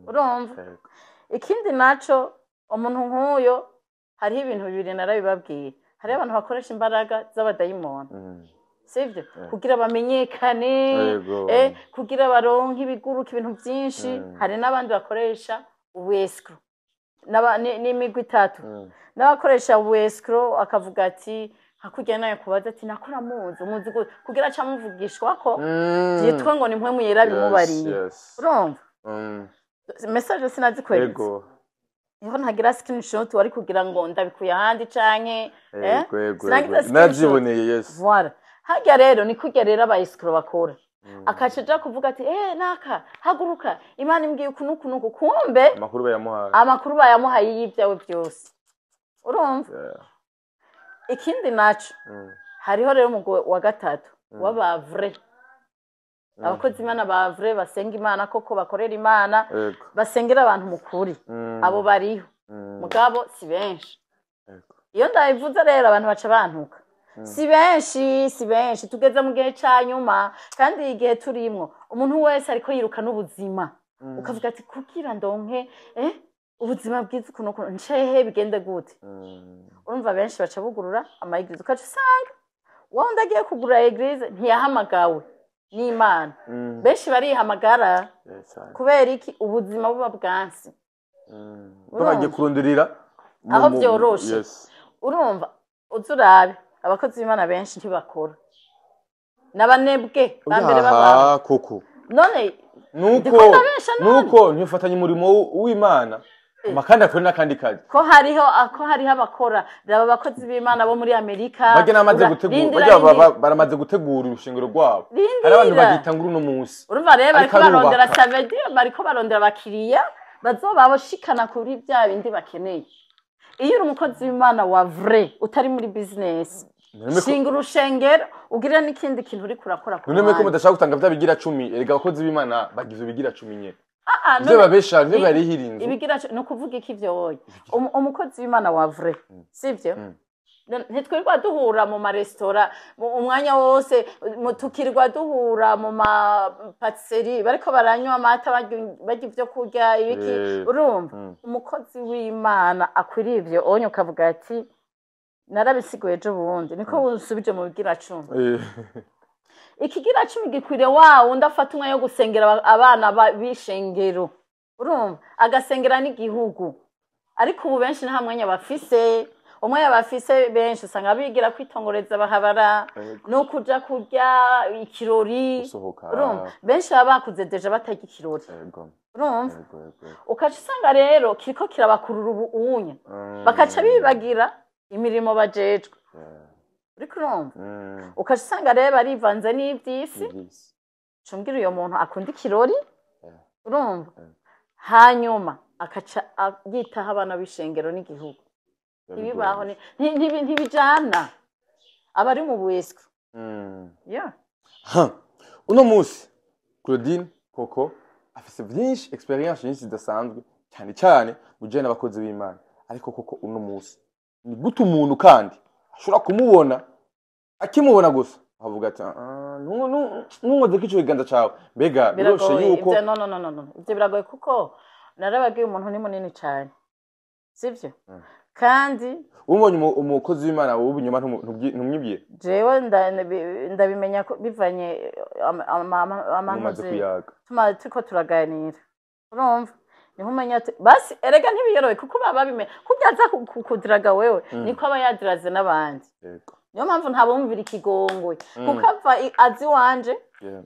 Urumva? Yego. Ikindi naco, umuntu nk'uyo, hariho ibintu bibiri narabibabwiye: hariho abantu bakoresha imbaraga z'abadayimoni, sivyo, kugira bamenyekane, kugira baronke ibiguruka, ibintu byinshi. Hari n'abandi bakoresha ubu escroc. N'imigwi itatu. N'abakoresha ubu escroc, akavuga ati hakurya nayo kubaza ati nakora muzi umuzi kugira aca amuvugishwa ko byitwa ngo ni mpwemu yera bimubariye. Urumva? Message sinazikweretse? Yego. Niho ntagira screenshot wari kugira ngo ndabikuye ahandi canke, eh? Yego. Sinagize Yego. screenshot. Nabyiboneye, yes. Voilà, harya rero ni kurya rero aba escroc bakora, akaca aja kuvuga ati: "Eh, naka haguruka, Imana imbwiye uku n'uku n'uku." Kumbe Amakuru bayamuhaye. Amakuru bayamuhaye y'ibyawe byose. Urumva? Yeah. Ikindi naco, hariho rero umugwi wa gatatu w'aba vrai, abakozi Imana ba vrai, basenga Imana koko, bakorera Imana, basengera abantu mu kuri. Abo bariho, mugabo si benshi. Iyo ndabivuze rero abantu baca bantuka. Si benshi, si benshi. Tugeze mu gihe ca nyuma, kandi igihe turimwo umuntu wese ariko yiruka n'ubuzima. Ukavuga ati kugira ndonke ubuzima bwiza ukuntu ukuntu ncehe bigende gute? Urumva, benshi baca bugurura ama église, ukaca usanga wowe undi agiye kugura église ntiyahamagawe n'Imana. Benshi barihamagara. Kubera iki? Ubuzima buba bwansi. Bagiye kuronderera Aho vyoroshe. Urumva, uza urabe abakozi b'Imana benshi ntibakora, n'abanebwe ba mbere babaho. Oyaha, koko. None Nuko ndiko ndabesha none? Nuko ntifatanye umurimo w'Imana amakandi akore n'akandi kazi. Ko hariho abakora. Raba abakozi b'Imana bo muri Amerika. Bajya n'amaze gutegura rindira, bajya rindira. Baramaze gutegura urushingiro rwabo. Rindira. Hari abantu bagitangura uno munsi. Urumva rero, Ariko bariko barondera arubaka. savedi, bariko barondera abakiriya bazobabashikana kuri bya bindi bakeneye. Iyo uri umukozi w'Imana wa vrai, utari muri business, shinga urushengero, ugire n'ikindi kintu uriko urakora ku None ko ruhande. mudashaka gutanga bya bigira 10? Erega abakozi b'Imana bagize ibigira 10 nyene. Ah, ah, Ivyo babesha nivyo barihira inzu. Ibigira ni ukuvuga iki ivyo wowe? Umukozi w'Imana wa vrai, sivyo? Ntitwirirwa duhura mu maresitora umwanya wose, tukirirwa duhura mu mapatisserie bariko baranywa amata, barya ivyo kurya ibiki. Urumva, umukozi w'Imana akwiriye ivyo onye, ukavuga ati narabisiguye ejo bundi, niko usubije mu bigira 10. Ikigira 10 gikwiriye wa wundi afata umwanya wo gusengera abana b'ishengero, urumva, agasengera n'igihugu. Ariko ubu benshi nta mwanya bafise. Umwanya bafise benshi usanga bigira kwitongoreza bahabara no kuja kurya ikirori. Gusohoka. Urumva, benshi baba bakuze déjà batarya ikirori. Urumva, Yego. ukaca usanga rero kiriko kirabakurura ubu unya, bakaca bibagira imirimo bajejwe. Uriko urumva? Ukaca usanga rero barivanze n'ivy'isi. Ivy'isi. Cumbwira uyo muntu akunda ikirori, urumva, hanyuma akaca yitaho abana b'ishengero n'igihugu, ntibibaho, ntibijana, aba ari mu bu escroc. Yeah. Ha. Uno munsi Claudine Koko afise vyinshi, expérience nyinshi zidasanzwe. Cyane cyane mujanye n'abakozi b'Imana. Ariko koko uno munsi ni gute umuntu kandi ashobora kumubona, akimubona gusa avuga ati: "Ah, ntunkoze ko ico kiganza cawe"? Mbega biroroshe Biragoye. yuko Ibyo no, no, no, no, no, ibyo biragoye kuko narababwiye, umuntu ni munini cyane, sibyo? Kandi ubonye umukozi w'Imana w'ubunyoma, ntumwibwire? Jewe ndabimenya ko bivanye Mumaze amantuze kuyaga. Tuma turiko turaganira, urumva, niho umenya ati basi erega ntibiyoroye, kuko baba babimenya kurya aza kudiraga wewe, niko aba yadiraze n'abandi. Niyo mpamvu ntabumvira ikigongwe, kuko ava azi iwanje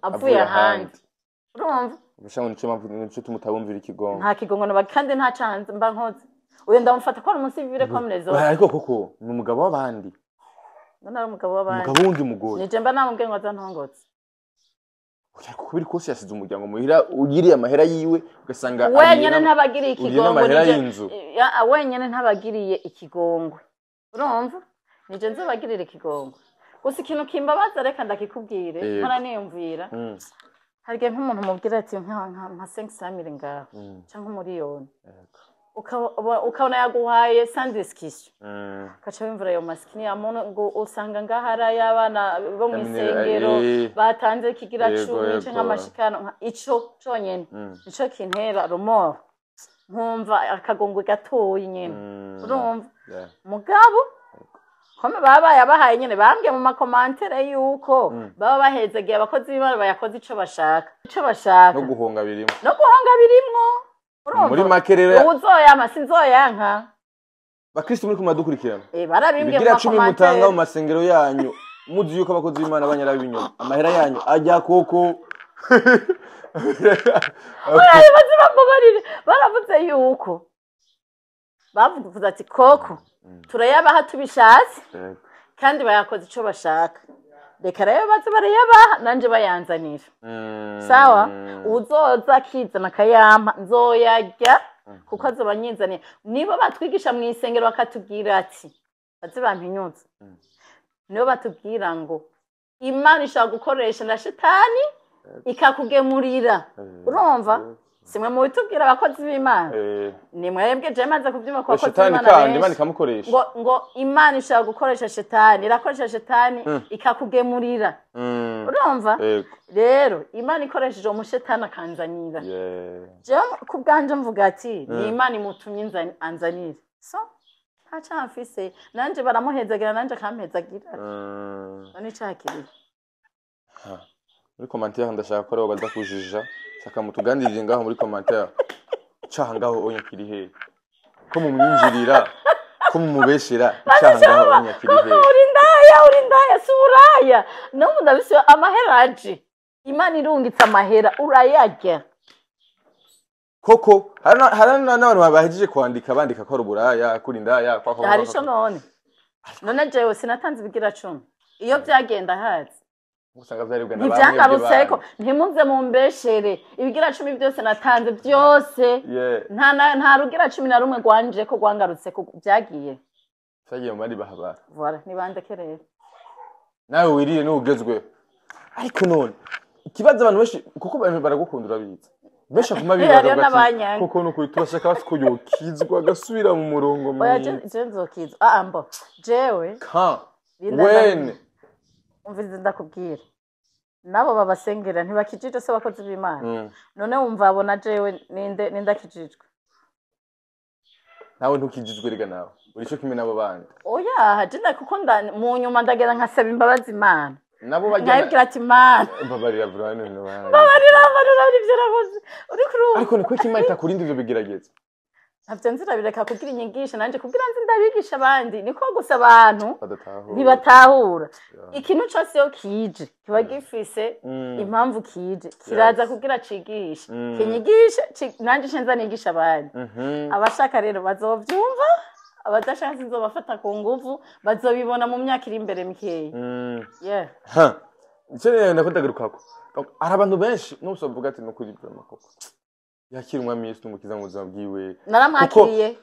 avuye ahandi, urumva. Ubushango nico mpamvu, nico tumutabumvira ikigongo. Nta kigongo naba, kandi nta caha mba nkoze. Uyu ndamufata ko ari umusivile comme les autres. Ariko koko ni umugabo w'abandi. None ari umugabo w'abandi. Umugabo w'undi mugore. Nije mba namubwiye ngo azantongotse. Oya, kuko biri kose yasize umuryango muhira, ugiriye amahera yiwe ugasanga Wenyene ntabagiriye uriye ikigongwe. n'amahera y'inzu. Ya, wenyene ntabagiriye ikigongwe, urumva, nije nzobagirira ikigongwe. Gusa ikintu kimbabaza, reka ndakikubwire. Mpora niyumvira, hari igihe nk'umuntu mubwira ati nka 500 mille ngaho canke 1 miliyoni, ukabona yaguhaye sans discussion, ugaca wimvura ayo masikini ya muntu, ngo usanga ngaho ari ay'abana bo mu isengero batanze kigira 10 canke amashikano ico conyene nico kintera remords, nkumva akagongwe gatoyi nyene, urumva. Mugabo kome baba bayabahaye nyene, bambwiye mu ma commentaires yuko baba bahezagiye abakozi b'Imana bayakoze ico bashaka, ico bashaka. No guhonga birimo. No guhonga birimwo, urumva. Muri make rero, uwuzoyama sinzoyanka. Bakristo muri kumadukurikirana, Barabimbwiye mu ibigira 10 mutanga ma commentaires. mu masengero yanyu, muzi yuko abakozi b'Imana banyara b'ibinyoma, amahera yanyu ajya koko. Oya, baze bambabarire, baravuze yuko bavuze ati koko turayabaha tubishatse, kandi bayakoze ico bashaka. Reka rero baze barayabaha, nanje bayanzanira. Sawa, uzoza akizana akayampa nzoyarya, kuko azoba anyizaniye. Nibo batwigisha mu isengero bakatubwira ati baze bampinyuze, nibo batubwira ngo Imana ishobora gukoresha na shitani ikakugemurira, urumva. Simwe mu bitubwira abakozi b'Imana, ni mwebwe. Je maze kubyumva ku bakozi Shitani b'Imana kandi Imana benshi. ikamukoresha. Ngo Imana ishobora gukoresha shitani, irakoresha shitani ikakugemurira, urumva. Rero Imana ikoresheje umushetani akanzanira, jewe ku bwanje mvuga ati ni Imana imutumye anzanire, so nta caha mfise. Nanje baramuhezagira, nanje akampezagira. None icaha kirihe? Ha. Muri commentaire ndashaka ko aribo baza kujija, shaka mutuganirire ngaho muri commentaire: icaha ngaho onya kiri he? Ko mumwinjirira, ko mumubeshera, icaha ngaho onya kiri he? Uri ndaya, uri ndaya, si uburaya. N'ubu ndabisiba amahera aje, Imana irungitse amahera, urayarya. Koko hari n'abantu bahejeje kwandika, bandika ko ari uburaya, kuri indaya kwa Hari ico. None jewe sinatanze ibigira 10, iyo byagenda hazi Usanga vyaribwa na bamwe. Ntivyangarutseko, ntimuze mumbeshere. Ibigira 10 byose natanze byose, nta rugira 11 rwanje ko rwangarutseko, byagiye. Vyagiye mu bandi bahabara. Voilà, nibandeke rero. Nawe wirire n'ugezweho. Ariko none ikibazo, abantu benshi kuko abantu baragukunda, urabizi, benshi bakuma bibaza Hariyo bavuga ati, n'abanyanga. Koko nukuri turashaka basi ko yokizwa agasubira mu murongo Oya, mwiza. Je nzokizwa. Ah, mbo jewe Ka Linda, wene umviriza ndakubwira, nabo babasengera ntibakijijwe se abakozi b'Imana? None wumva abona jewe ninde, ninde akijijwe? Nawe ntukijijwe rega, nawe uri cyo kimwe n'abo bandi. Oya, je kuko mu nyuma ndagenda nkasaba imbabazi Imana, Nabo bagenda nkayibwira ati: "Imana, mbabarira bro, none mbabarira, mbabarira ivyo nakoze." Uriko urumva? Ariko ni kuki Imana itakurinda ivyo bigeragezo? Ntavyo nzirabireka kugira inyigisho nanje, kugira nzi ndabigisha abandi. Niko gusa abantu badatahura. Ntibatahura. Ikintu cose iyo kije kiba gifise impamvu kije, kiraza kugira cigishe, kinyigishe, nanje ncenza nigisha abandi. Abashaka rero bazovyumva, abadashaka sinzobafata ku nguvu, bazobibona mu myaka iri imbere mikeya. Yeah. Ha, icyo rero ndako. Donc, hari abantu benshi n'ubuso bavuga ati nukuri vraiment koko yakira Umwami Yesu n'Umukiza mu buzima bwiwe. Naramwakiriye.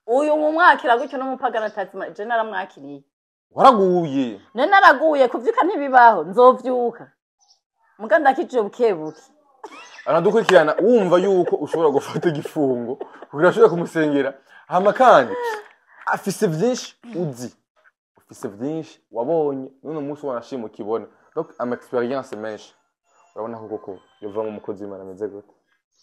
Uyu mumwakira gutyo n'umupagani atazima, je naramwakiriye. Waraguye. Ne naraguye, kuvyuka ntibibaho, nzovyuka muga ndakijije bukebuke. Aradukurikirana wumva yuko ushobora gufata igifungo kugira ushobore kumusengera. Hama kandi afise vyinshi uzi, ufise vyinshi wabonye n'uno munsi wanashima ukibona, donc ama expérience menshi. Urabona ko koko yovamo umukozi w'Imana ameze gute?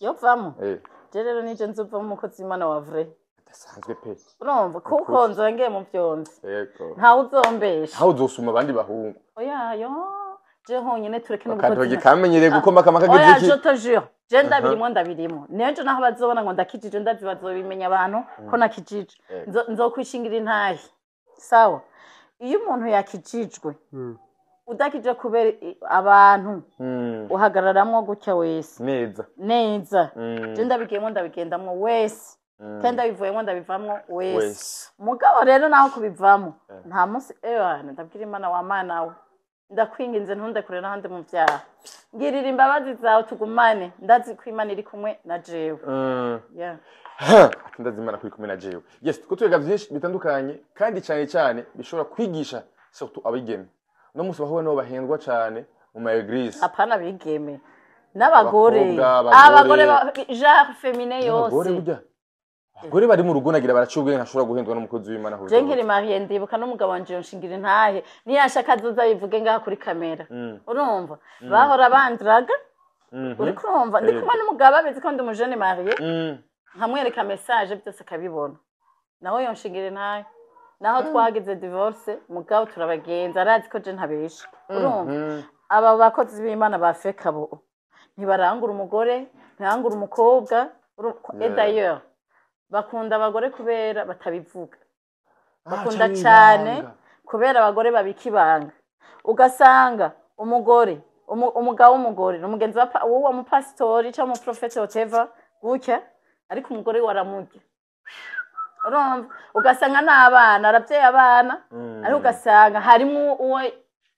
Yovamo? Eh. Je rero nije nzovamo umukozi w'Imana wa vrai. Adasanzwe pe. Urumva, kuko nzongeye mu vyonzi. Yego. Ntawe uzombesha. Aho uzosuma abandi bahungu. Oya yo, je honyene tureke akantu n'ubukozi. kamenyereye gukoma kama Oya, kagize je iki. te jure, je ndabirimo, ndabirimo nejo naho bazobona ngo ndakijije, ndazi bazobimenya abantu ko nakijije. Yego. Nzokwishingira intahe. Sawa, iyo umuntu yakijijwe, udakije kubera abantu, uhagararamwo gutya wese. Neza. Neza. Je ndabigiyemo, ndabigendamwo wese, kandi ndabivuyemo, ndabivamwo wese. Wese. Mugabo rero naho kubivamo, nta munsi ewana ndabwira Imana: "Wa Mana we, ndakwinginze ntundekure n'ahandi mu vyaha, ngirira imbabazi zawe tugumane." Ndazi ko Imana iri kumwe na jewe. Yeah. Ati ndazi Imana kuri kumwe na jewe. Yes, tuko twiga byinshi bitandukanye kandi cyane cyane bishobora kwigisha surtout abigeme no munsi bahura nabo bahendwa cyane mu ma église. Apana bigeme, n'abagore. Abakobwa, abagore. Abagore genre féminin abagore yose. Burya abagore bari mu rugo nagira baraciye ubwenge, ntashobora guhendwa n'umukozi w'Imana ahubwo. Je nkiri mariée, ndibuka n'umugabo wanje yonshingira intahe, niyashaka azoza bivuge ngaha kuri kamera. Urumva, bahora bandiraga. Uri kurumva, ndi kumwe n'umugabo abizi ko ndi umujene mariée, nkamwereka message byose akabibona, nawe yonshingira intahe. Naho twagize divorce, mugabo turabagenza, arazi ko je ntabesha. Urumva, aba bakozi b'Imana ba fake abo ntibarangura umugore, ntirangura umukobwa. Et d'ailleurs bakunda abagore kubera batabivuga. Bakunda Ah, cane ibanga. Kubera abagore babika ibanga, ugasanga umugore umugabo w'umugore ni umugenzi wa w'uwo mupasitori cyangwa umuprofeti, whatever gutya, ariko umugore we aramurya. Urumva, ugasanga n'abana arabyaye abana, ariko ugasanga harimo uwo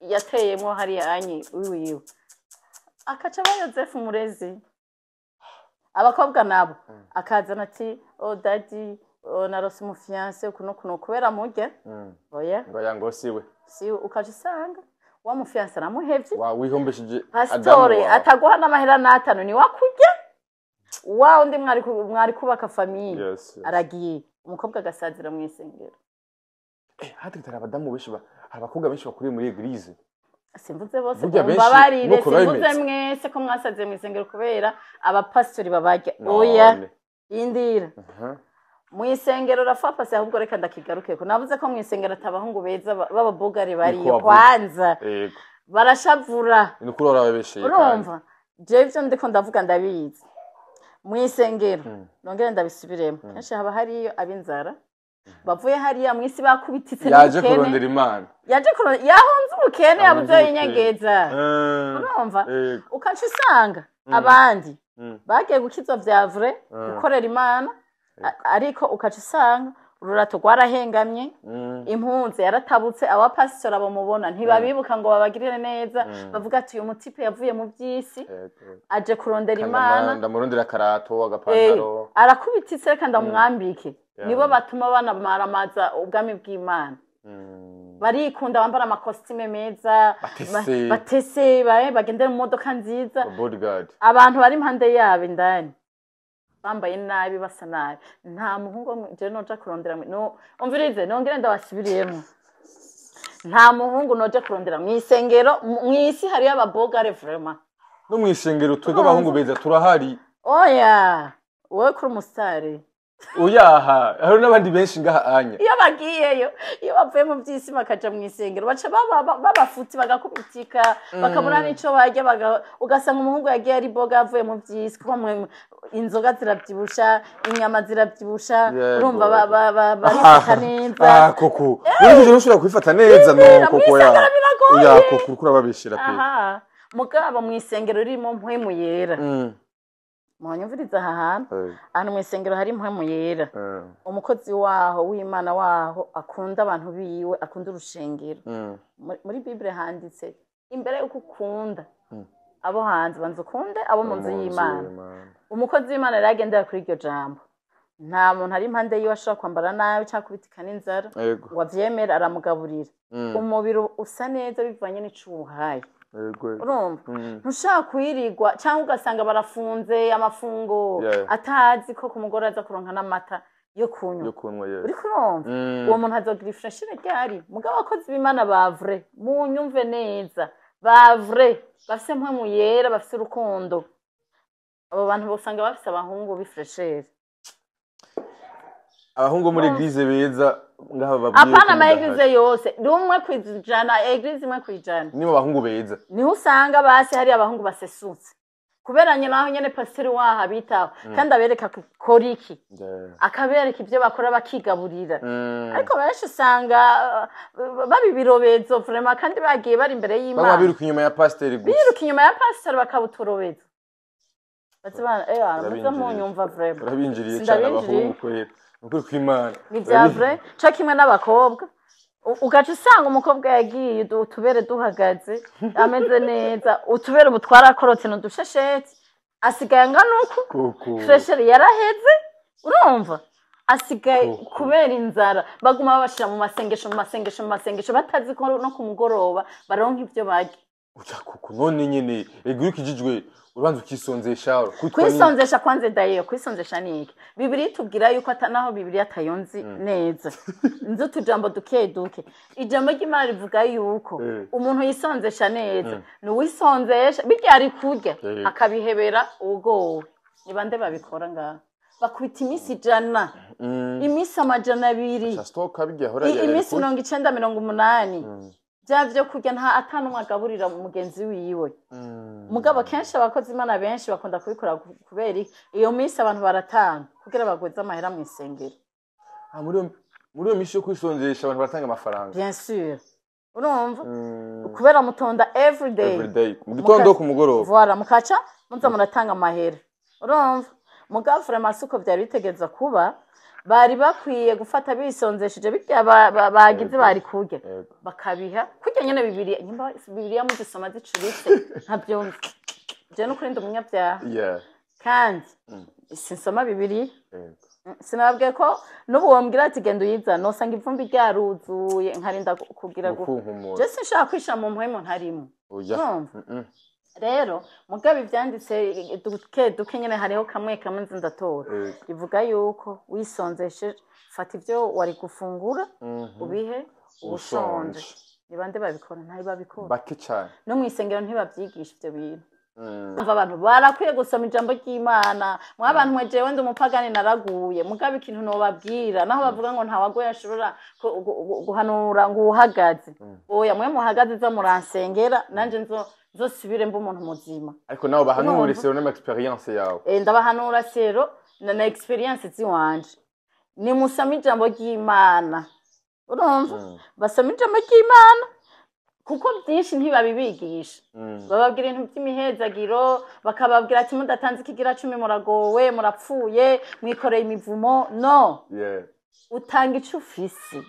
yateyemo hariya anyi wiwiwe, akaca aba Yosefu Murezi. Abakobwa nabo akazana ati: "Oh daddy, oh, narose umufiancé kuno kuno," kubera murya. Oya. Ngo ya ngo siwe. Si ukaca usanga wa mufiancé aramuhevye. Wa wihombesheje Pasitore Adamu wawe. ataguha n'amahera n'atanu, ni wakurya wa undi mwari mwari kubaka famille. Yes. Aragiye, umukobwa agasazira mu isengero. Eh, hatari hari abadamu benshi hari abakobwa benshi bakuriye muri église. Simvuze bose. Burya benshi mumbabarire, nuko biba simvuze bimeze. mwese ko mwasaziye mu isengero kubera abapasitori babarya, oya. None. Indira. Mu isengero rafa pasi, ahubwo reka ndakigarukeko. Navuze ko mu isengero atabahungu beza b'ababogari bariyo. Niko wavuze. Kwanza Yego. barashavura. Ni ukuri warababesheye kandi. Urumva, jewe ivyo ndiko ndavuga ndabizi. Mu isengero, nongere ndabisubiremo, kenshi haba hariyo ab'inzara bavuye hariya mu isi bakubititse Yaje n'ubukene. kurondera Imana. Yaje kurondera, yahunze ubukene, yabuze Yahunze yinyegeza. Urumva, Yego. ukaca usanga abandi bagiye gukizwa vya vrai, gukorera Imana, ariko ukaca usanga ururato rwarahengamye, impunzi yaratabutse, abapasitori bamubona ntibabibuka ngo babagirire neza. Bavuga ati: "Uyu mutipe yavuye mu by'isi, aje kurondera Imana." Ndamurondera akarato, agapantaro. Arakubititse, reka ndamwambike. Nibo batuma banamaramaza ubwami bw'Imana. Barikunda, bambara amakositime meza. Batese. Batese, bagendera mu modoka nziza. Bodyguard. Abantu bari impande yabo indani bambaye nabi, basa nabi. Nta muhungu wo jewe noja kurondera no umvirize, nongere ndabasubiriyemo: nta muhungu noja kurondera mu isengero. Mw'isi hariyo ababogare vraiment. No mu isengero twebwe abahungu beza turahari. Oya, wowe kuri umusitari. Oyaha, hari n'abandi benshi ngaha anya. Iyo bagiyeyo, iyo bavuye mu by'isi bakaja mu isengero, baca babafuti, bagakubitika, bakabura n'ico barya, ugasanga umuhungu yagiye ari boga avuye mu by'isi, kuko inzoga ziravyibusha, inyama ziravyibusha. Urumva, barifata neza. Ah, koko uri ushobora kwifata neza no Bibera, koko mu ya isengero biragoye. Oya, koko uriko urababeshera pe. Aha, mugabo mu isengero ririmo mpwemu yera, muhanyumviriza aha hantu, ahantu mu isengero hari impwemu yera, umukozi waho w'Imana waho akunda abantu biwe, akunda urushengero. Muri Bibure handitse: imbere y'uko ukunda abo hanze, banza ukunde abo mu nzu y'Imana. Umukozi w'Imana rero agendera kuri iryo jambo, nta muntu ari impande yiwe ashobora kwambara nabi cyangwa kubitika n'inzara Yego. ngo avyemere, aramugaburira. Umubiri usa neza bivanye n'ico uwuhaye. Yego. Urumva, ntushaka kwirirwa, cyangwa ugasanga barafunze amafungo, atazi ko ku mugore aza kuronka n'amata yo kunywa. Yo kunywa, yes. Uriko urumva? Uwo muntu azogira ifraîcheur ryari? Mugabo abakozi b'Imana ba vrai, munyumve neza, ba vrai bafise mpwemu yera, bafise urukundo, abo bantu bosanga bafise abahungu b'ifraîcheur. Abahungu bo muri église beza ngaha babwiye Apana ko ama mudahari. église yose, 1%, église 1%. Nibo abahungu beza. Niho usanga basi hari abahungu basesutse, kubera nyine aho nyene pasiteri waho abitaho kandi abereka kora iki, akabereka ibyo bakora bakigaburira. Ariko benshi usanga baba ibirobezo vraiment, kandi bagiye bari imbere Bamwe y'Imana. biruka inyuma ya pasiteri gusa. Biruka inyuma ya pasiteri bakaba uturobezo. Muze Urabinjiriye. munyumva vraiment. Urabinjiriye cyane. Sindabinjiriye. Abahungu kwera, ukuri kw'Imana. Ni vya vrai, co kimwe n'abakobwa. Ugaca usanga umukobwa yagiye utubere duhagaze, ameze neza, utubere ubu twarakorotse n'udushesheti, asigaye angana uku. Koko. Fraîcheur yaraheze, urumva asigaye Koko. kubera inzara baguma babashira mu masengesho, mu masengesho, mu masengesho, batazi ko no ku mugoroba baronka ibyo barya. Uja koko, none nyene ego, iyo ukijijwe ubanza ukisonzesha kwitwa Kwisonzesha kwanze dayo, kwisonzesha ni iki? Bibiliya itubwira yuko ata naho Bibiliya atayonzi neza, nzi utujambo duke duke. Ijambo ry'Imana rivuga yuko umuntu yisonzesha neza ni uwisonzesha birya ari kurya akabihebera ugowe. Ni bande babikora ngaha? Bakubita iminsi 100, iminsi 200. Ca stoka bijya ahora Iminsi 90, 80, bya vyo kurya nta atanumwe agaburira mugenzi wiwe. Mugabo kenshi abakozi Imana benshi bakunda kubikora kubera iki? Iyo minsi abantu baratanga kugira bagwize amahera mu isengero. Ah, muri iyo minsi yo kwisonzesha abantu baratanga amafaranga. Bien sûr, urumva, kubera mutonda everyday. Every day, mu gitondo, ku mugoroba. Voilà, mukaca muza muratanga amahera, urumva. Mugabo vraiment si uko vyari bitegereza kuba. Bari bakwiye gufata bisonzesheje birya bagize bari kurya, bakabiha kurya nyene. Bibiliya, nyimba Bibiliya muzisoma zicuritse ntavyumva, je n'ukuri ndi umunyabyaha kandi sinsoma Bibiliya. Sinababwiye ko n'ubu wombwira ati genda uyizane, nosanga ivumbi ryaruzuye, nkarinda kugira Gukunkumura. Je sinshaka kwishira mu mpwemu ntarimo. Oya. Urumva? Rero mugabo ivyanditse duke duke nyene, hariho kamwe kamwe nzi ndatora. Rivuga yuko wisonzesheje, fata ivyo wari gufungura ubihe ubushonje. Ushonje. Ni bande babikora? Ntayo babikora. Bake cyane. No mu isengero ntibavyigisha ivyo bintu. Umva, abantu barakwiye gusoma ijambo ry'Imana. Mwa bantu mwe, jewe ndi umupagani, naraguye. Mugabo ikintu nobabwira, naho bavuga ngo ntawaguye ashobora guhanura ngo uhagaze, oya, mwe muhagaze zo muransengera, nanje nzosubire mba umuntu muzima. Ariko nawe bahanure Urumva? selon n'ama expérience yawe. Ndabahanura selon na expérience ziwanje. Nimusome ijambo ry'Imana, urumva? Basome ijambo ry'Imana, kuko byinshi ntibabibigisha. Bababwira ibintu by'imihezagiro, bakababwira ati mudatanze ikigira cumi muragowe, murapfuye, mwikoreye imivumo. No, utanga ico ufise.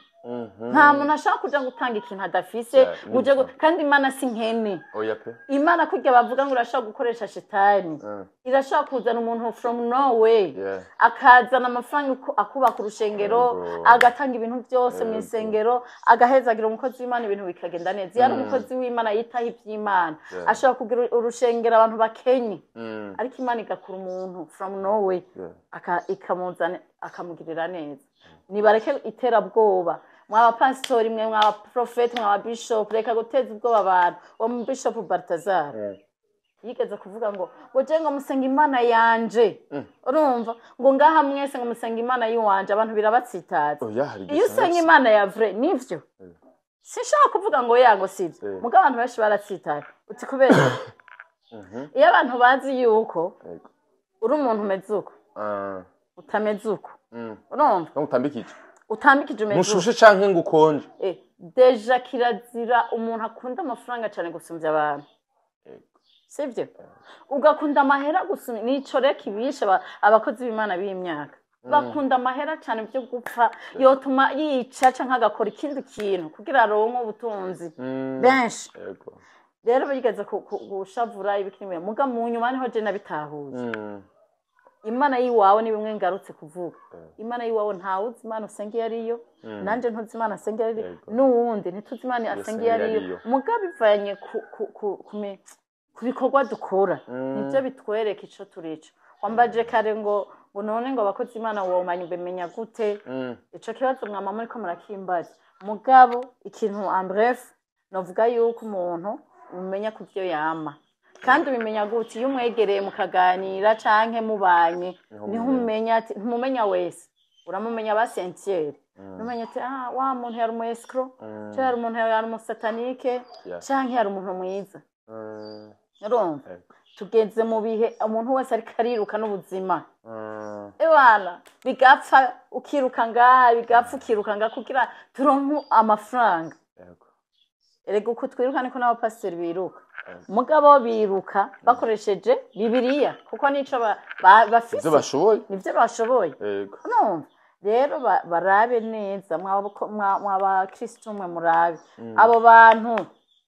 Nta muntu ashaka kuja gutanga ikintu adafise. Yeah, uje kandi Imana si nkene. Oya pe. Imana kurya bavuga ngo urashobora gukoresha shitani, irashobora kuzana umuntu from nowhere, akazana amafaranga akubaka urushengero, agatanga ibintu byose mu isengero, agahezagira umukozi w'Imana, ibintu bikagenda neza. Iyo ari umukozi w'Imana yitaho iby'Imana, ashobora kugira urushengero abantu bakenye, ariko Imana igakura umuntu from nowhere, ikamuzana akamugirira neza. Nibareke iterabwoba. Mwaba pasitori mwe, mwaba profeti, mwaba bishop, reka guteza ubwoba abantu. Uwo mu bishop Baltazar yigeze kuvuga ngo je ngo musenga Imana yanje, urumva, ngo ngaha mwese ngo musenga Imana yiwanje, abantu birabatsitaza. Oya, hari Iyo usenga Imana ya vrai, nivyo, sinshaka kuvuga ngo yango sivyo. Mugabo abantu benshi baratsitaye, uti kubera iyo abantu bazi yuko uri umuntu umeze uko, utameze uko, urumva? No utambikije. Utambikije, umeze uko. Mushushe canke ngo ukonje. Déjà kirazira umuntu akunda amafaranga cyane gusumbya abantu, sibyo? Ugakunda amahera gusumbya, nico reka ibishe abakozi b'Imana b'imyaka bakunda amahera cyane byo gupfa, yotuma yica canke agakora ikindi kintu kugira aronke ubutunzi benshi. Rero bigeze gushavura ibikini, muga mu nyuma niho je nabitahuye. Imana y'iwawe ni bimwe ngarutse kuvuga. Imana y'iwawe ntawuzi Imana usenga iyo ariyo, nanje ntuzi Imana asenga iyo ariyo, n'uwundi ntituzi Imana asenga iyo ariyo. Ariyo. Mugabo bivanye ku bikorwa dukora, nibyo bitwereka ico turico. Wambaje kare ngo none ngo abakozi Imana womanya ubimenya gute? Ico kibazo mwama muriko murakimbaza. Mugabo ikintu en bref novuga yuko umuntu umenya ku vyo yama. Kandi ubimenya gute? Iyo umwegereye mukaganira canke mubanye, Niho niho umumenya. umenya ati, ntumumenya wese, uramumenya ba sentiyeri, numenya ati: "Ah, wa muntu yari umu escroc, canke yari umuntu yari umu satanique, canke yari umuntu mwiza." Urumva, tugeze mu bihe umuntu wese ariko ariruka n'ubuzima. Ebana, bigapfa ukiruka ngaha, bigapfa ukiruka ngaha kugira turonke amafaranga. Erega uko twiruka niko n'abapasiteri biruka. Mugabo biruka bakoresheje Bibiliya, kuko nico bafise. Ivyo bashoboye. Nivyo bashoboye. Urumva rero, barabe neza, mw'abakristu mwe, murabe abo bantu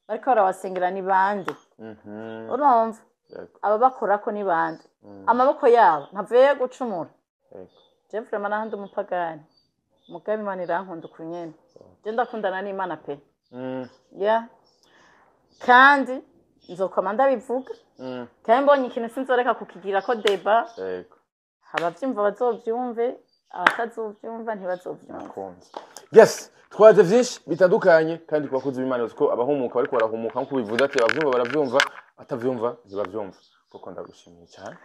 bariko barabasengera ni bande. Urumva, ababakorako ni bande? Amaboko yabo ntavuye gucumura. Je vraiment nahandi umupagani, mugabo Imana irankunda ukunyene. Je ndakundana n'Imana pe. Ya, kandi nzokoma ndabivuga. Kandi mbonye ikintu sinzoreka kukigira ko débat. Abavyumva bazovyumve, abatazovyumva ntibazovyumve. Nakunze. Yes, twaze vyinshi bitandukanye, kandi ku bakozi b'Imana ko abahumuka bariko barahumuka nkuko bivuze ati abavyumva baravyumva, atavyumva ntibavyumva. Koko ndagushimiye cyane.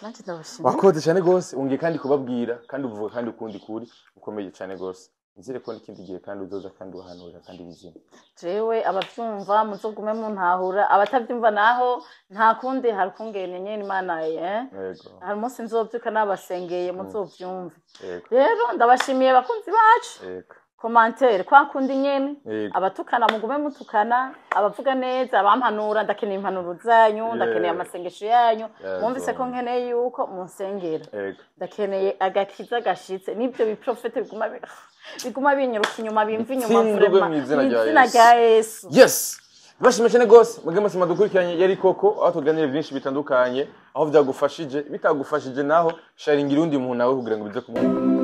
Nanje ndabashimiye. Wakoze cyane gose. Wongeye kandi kubabwira, kandi uvuga kandi ukundi kuri ukomeye cyane gose. Nizere ko n'ikindi gihe kandi uzoza kandi uhanurira kandi bizima. Jewe abavyumva muzogume muntahura, abatavyumva naho nta kundi, hari ukungene nyene Imana, eh? Hari umunsi nzovyuka nabasengeye, muzovyumve. Rero ndabashimiye bakunzi bacu. Commentaire kwa kundi nyene. Abatukana mugume mutukana, abavuga neza, abampanura, ndakeneye impanuro zanyu, ndakeneye amasengesho yanyu. Mwumvise ko nkeneye yuko munsengera. Ndakeneye agakiza gashitse n'ibyo biprofete biguma binyiruka inyuma, bimva inyuma. Bitsindwe Vraiment, mw'izina rya mw'izina Yesu. rya Yesu. Yes, bashimye cyane gose mwebwe mwese mwadukurikiranye. Yari Koko, aho tuganira byinshi bitandukanye. Aho byagufashije, bitagufashije naho sharingira undi muntu nawe kugira ngo bize kumufasha.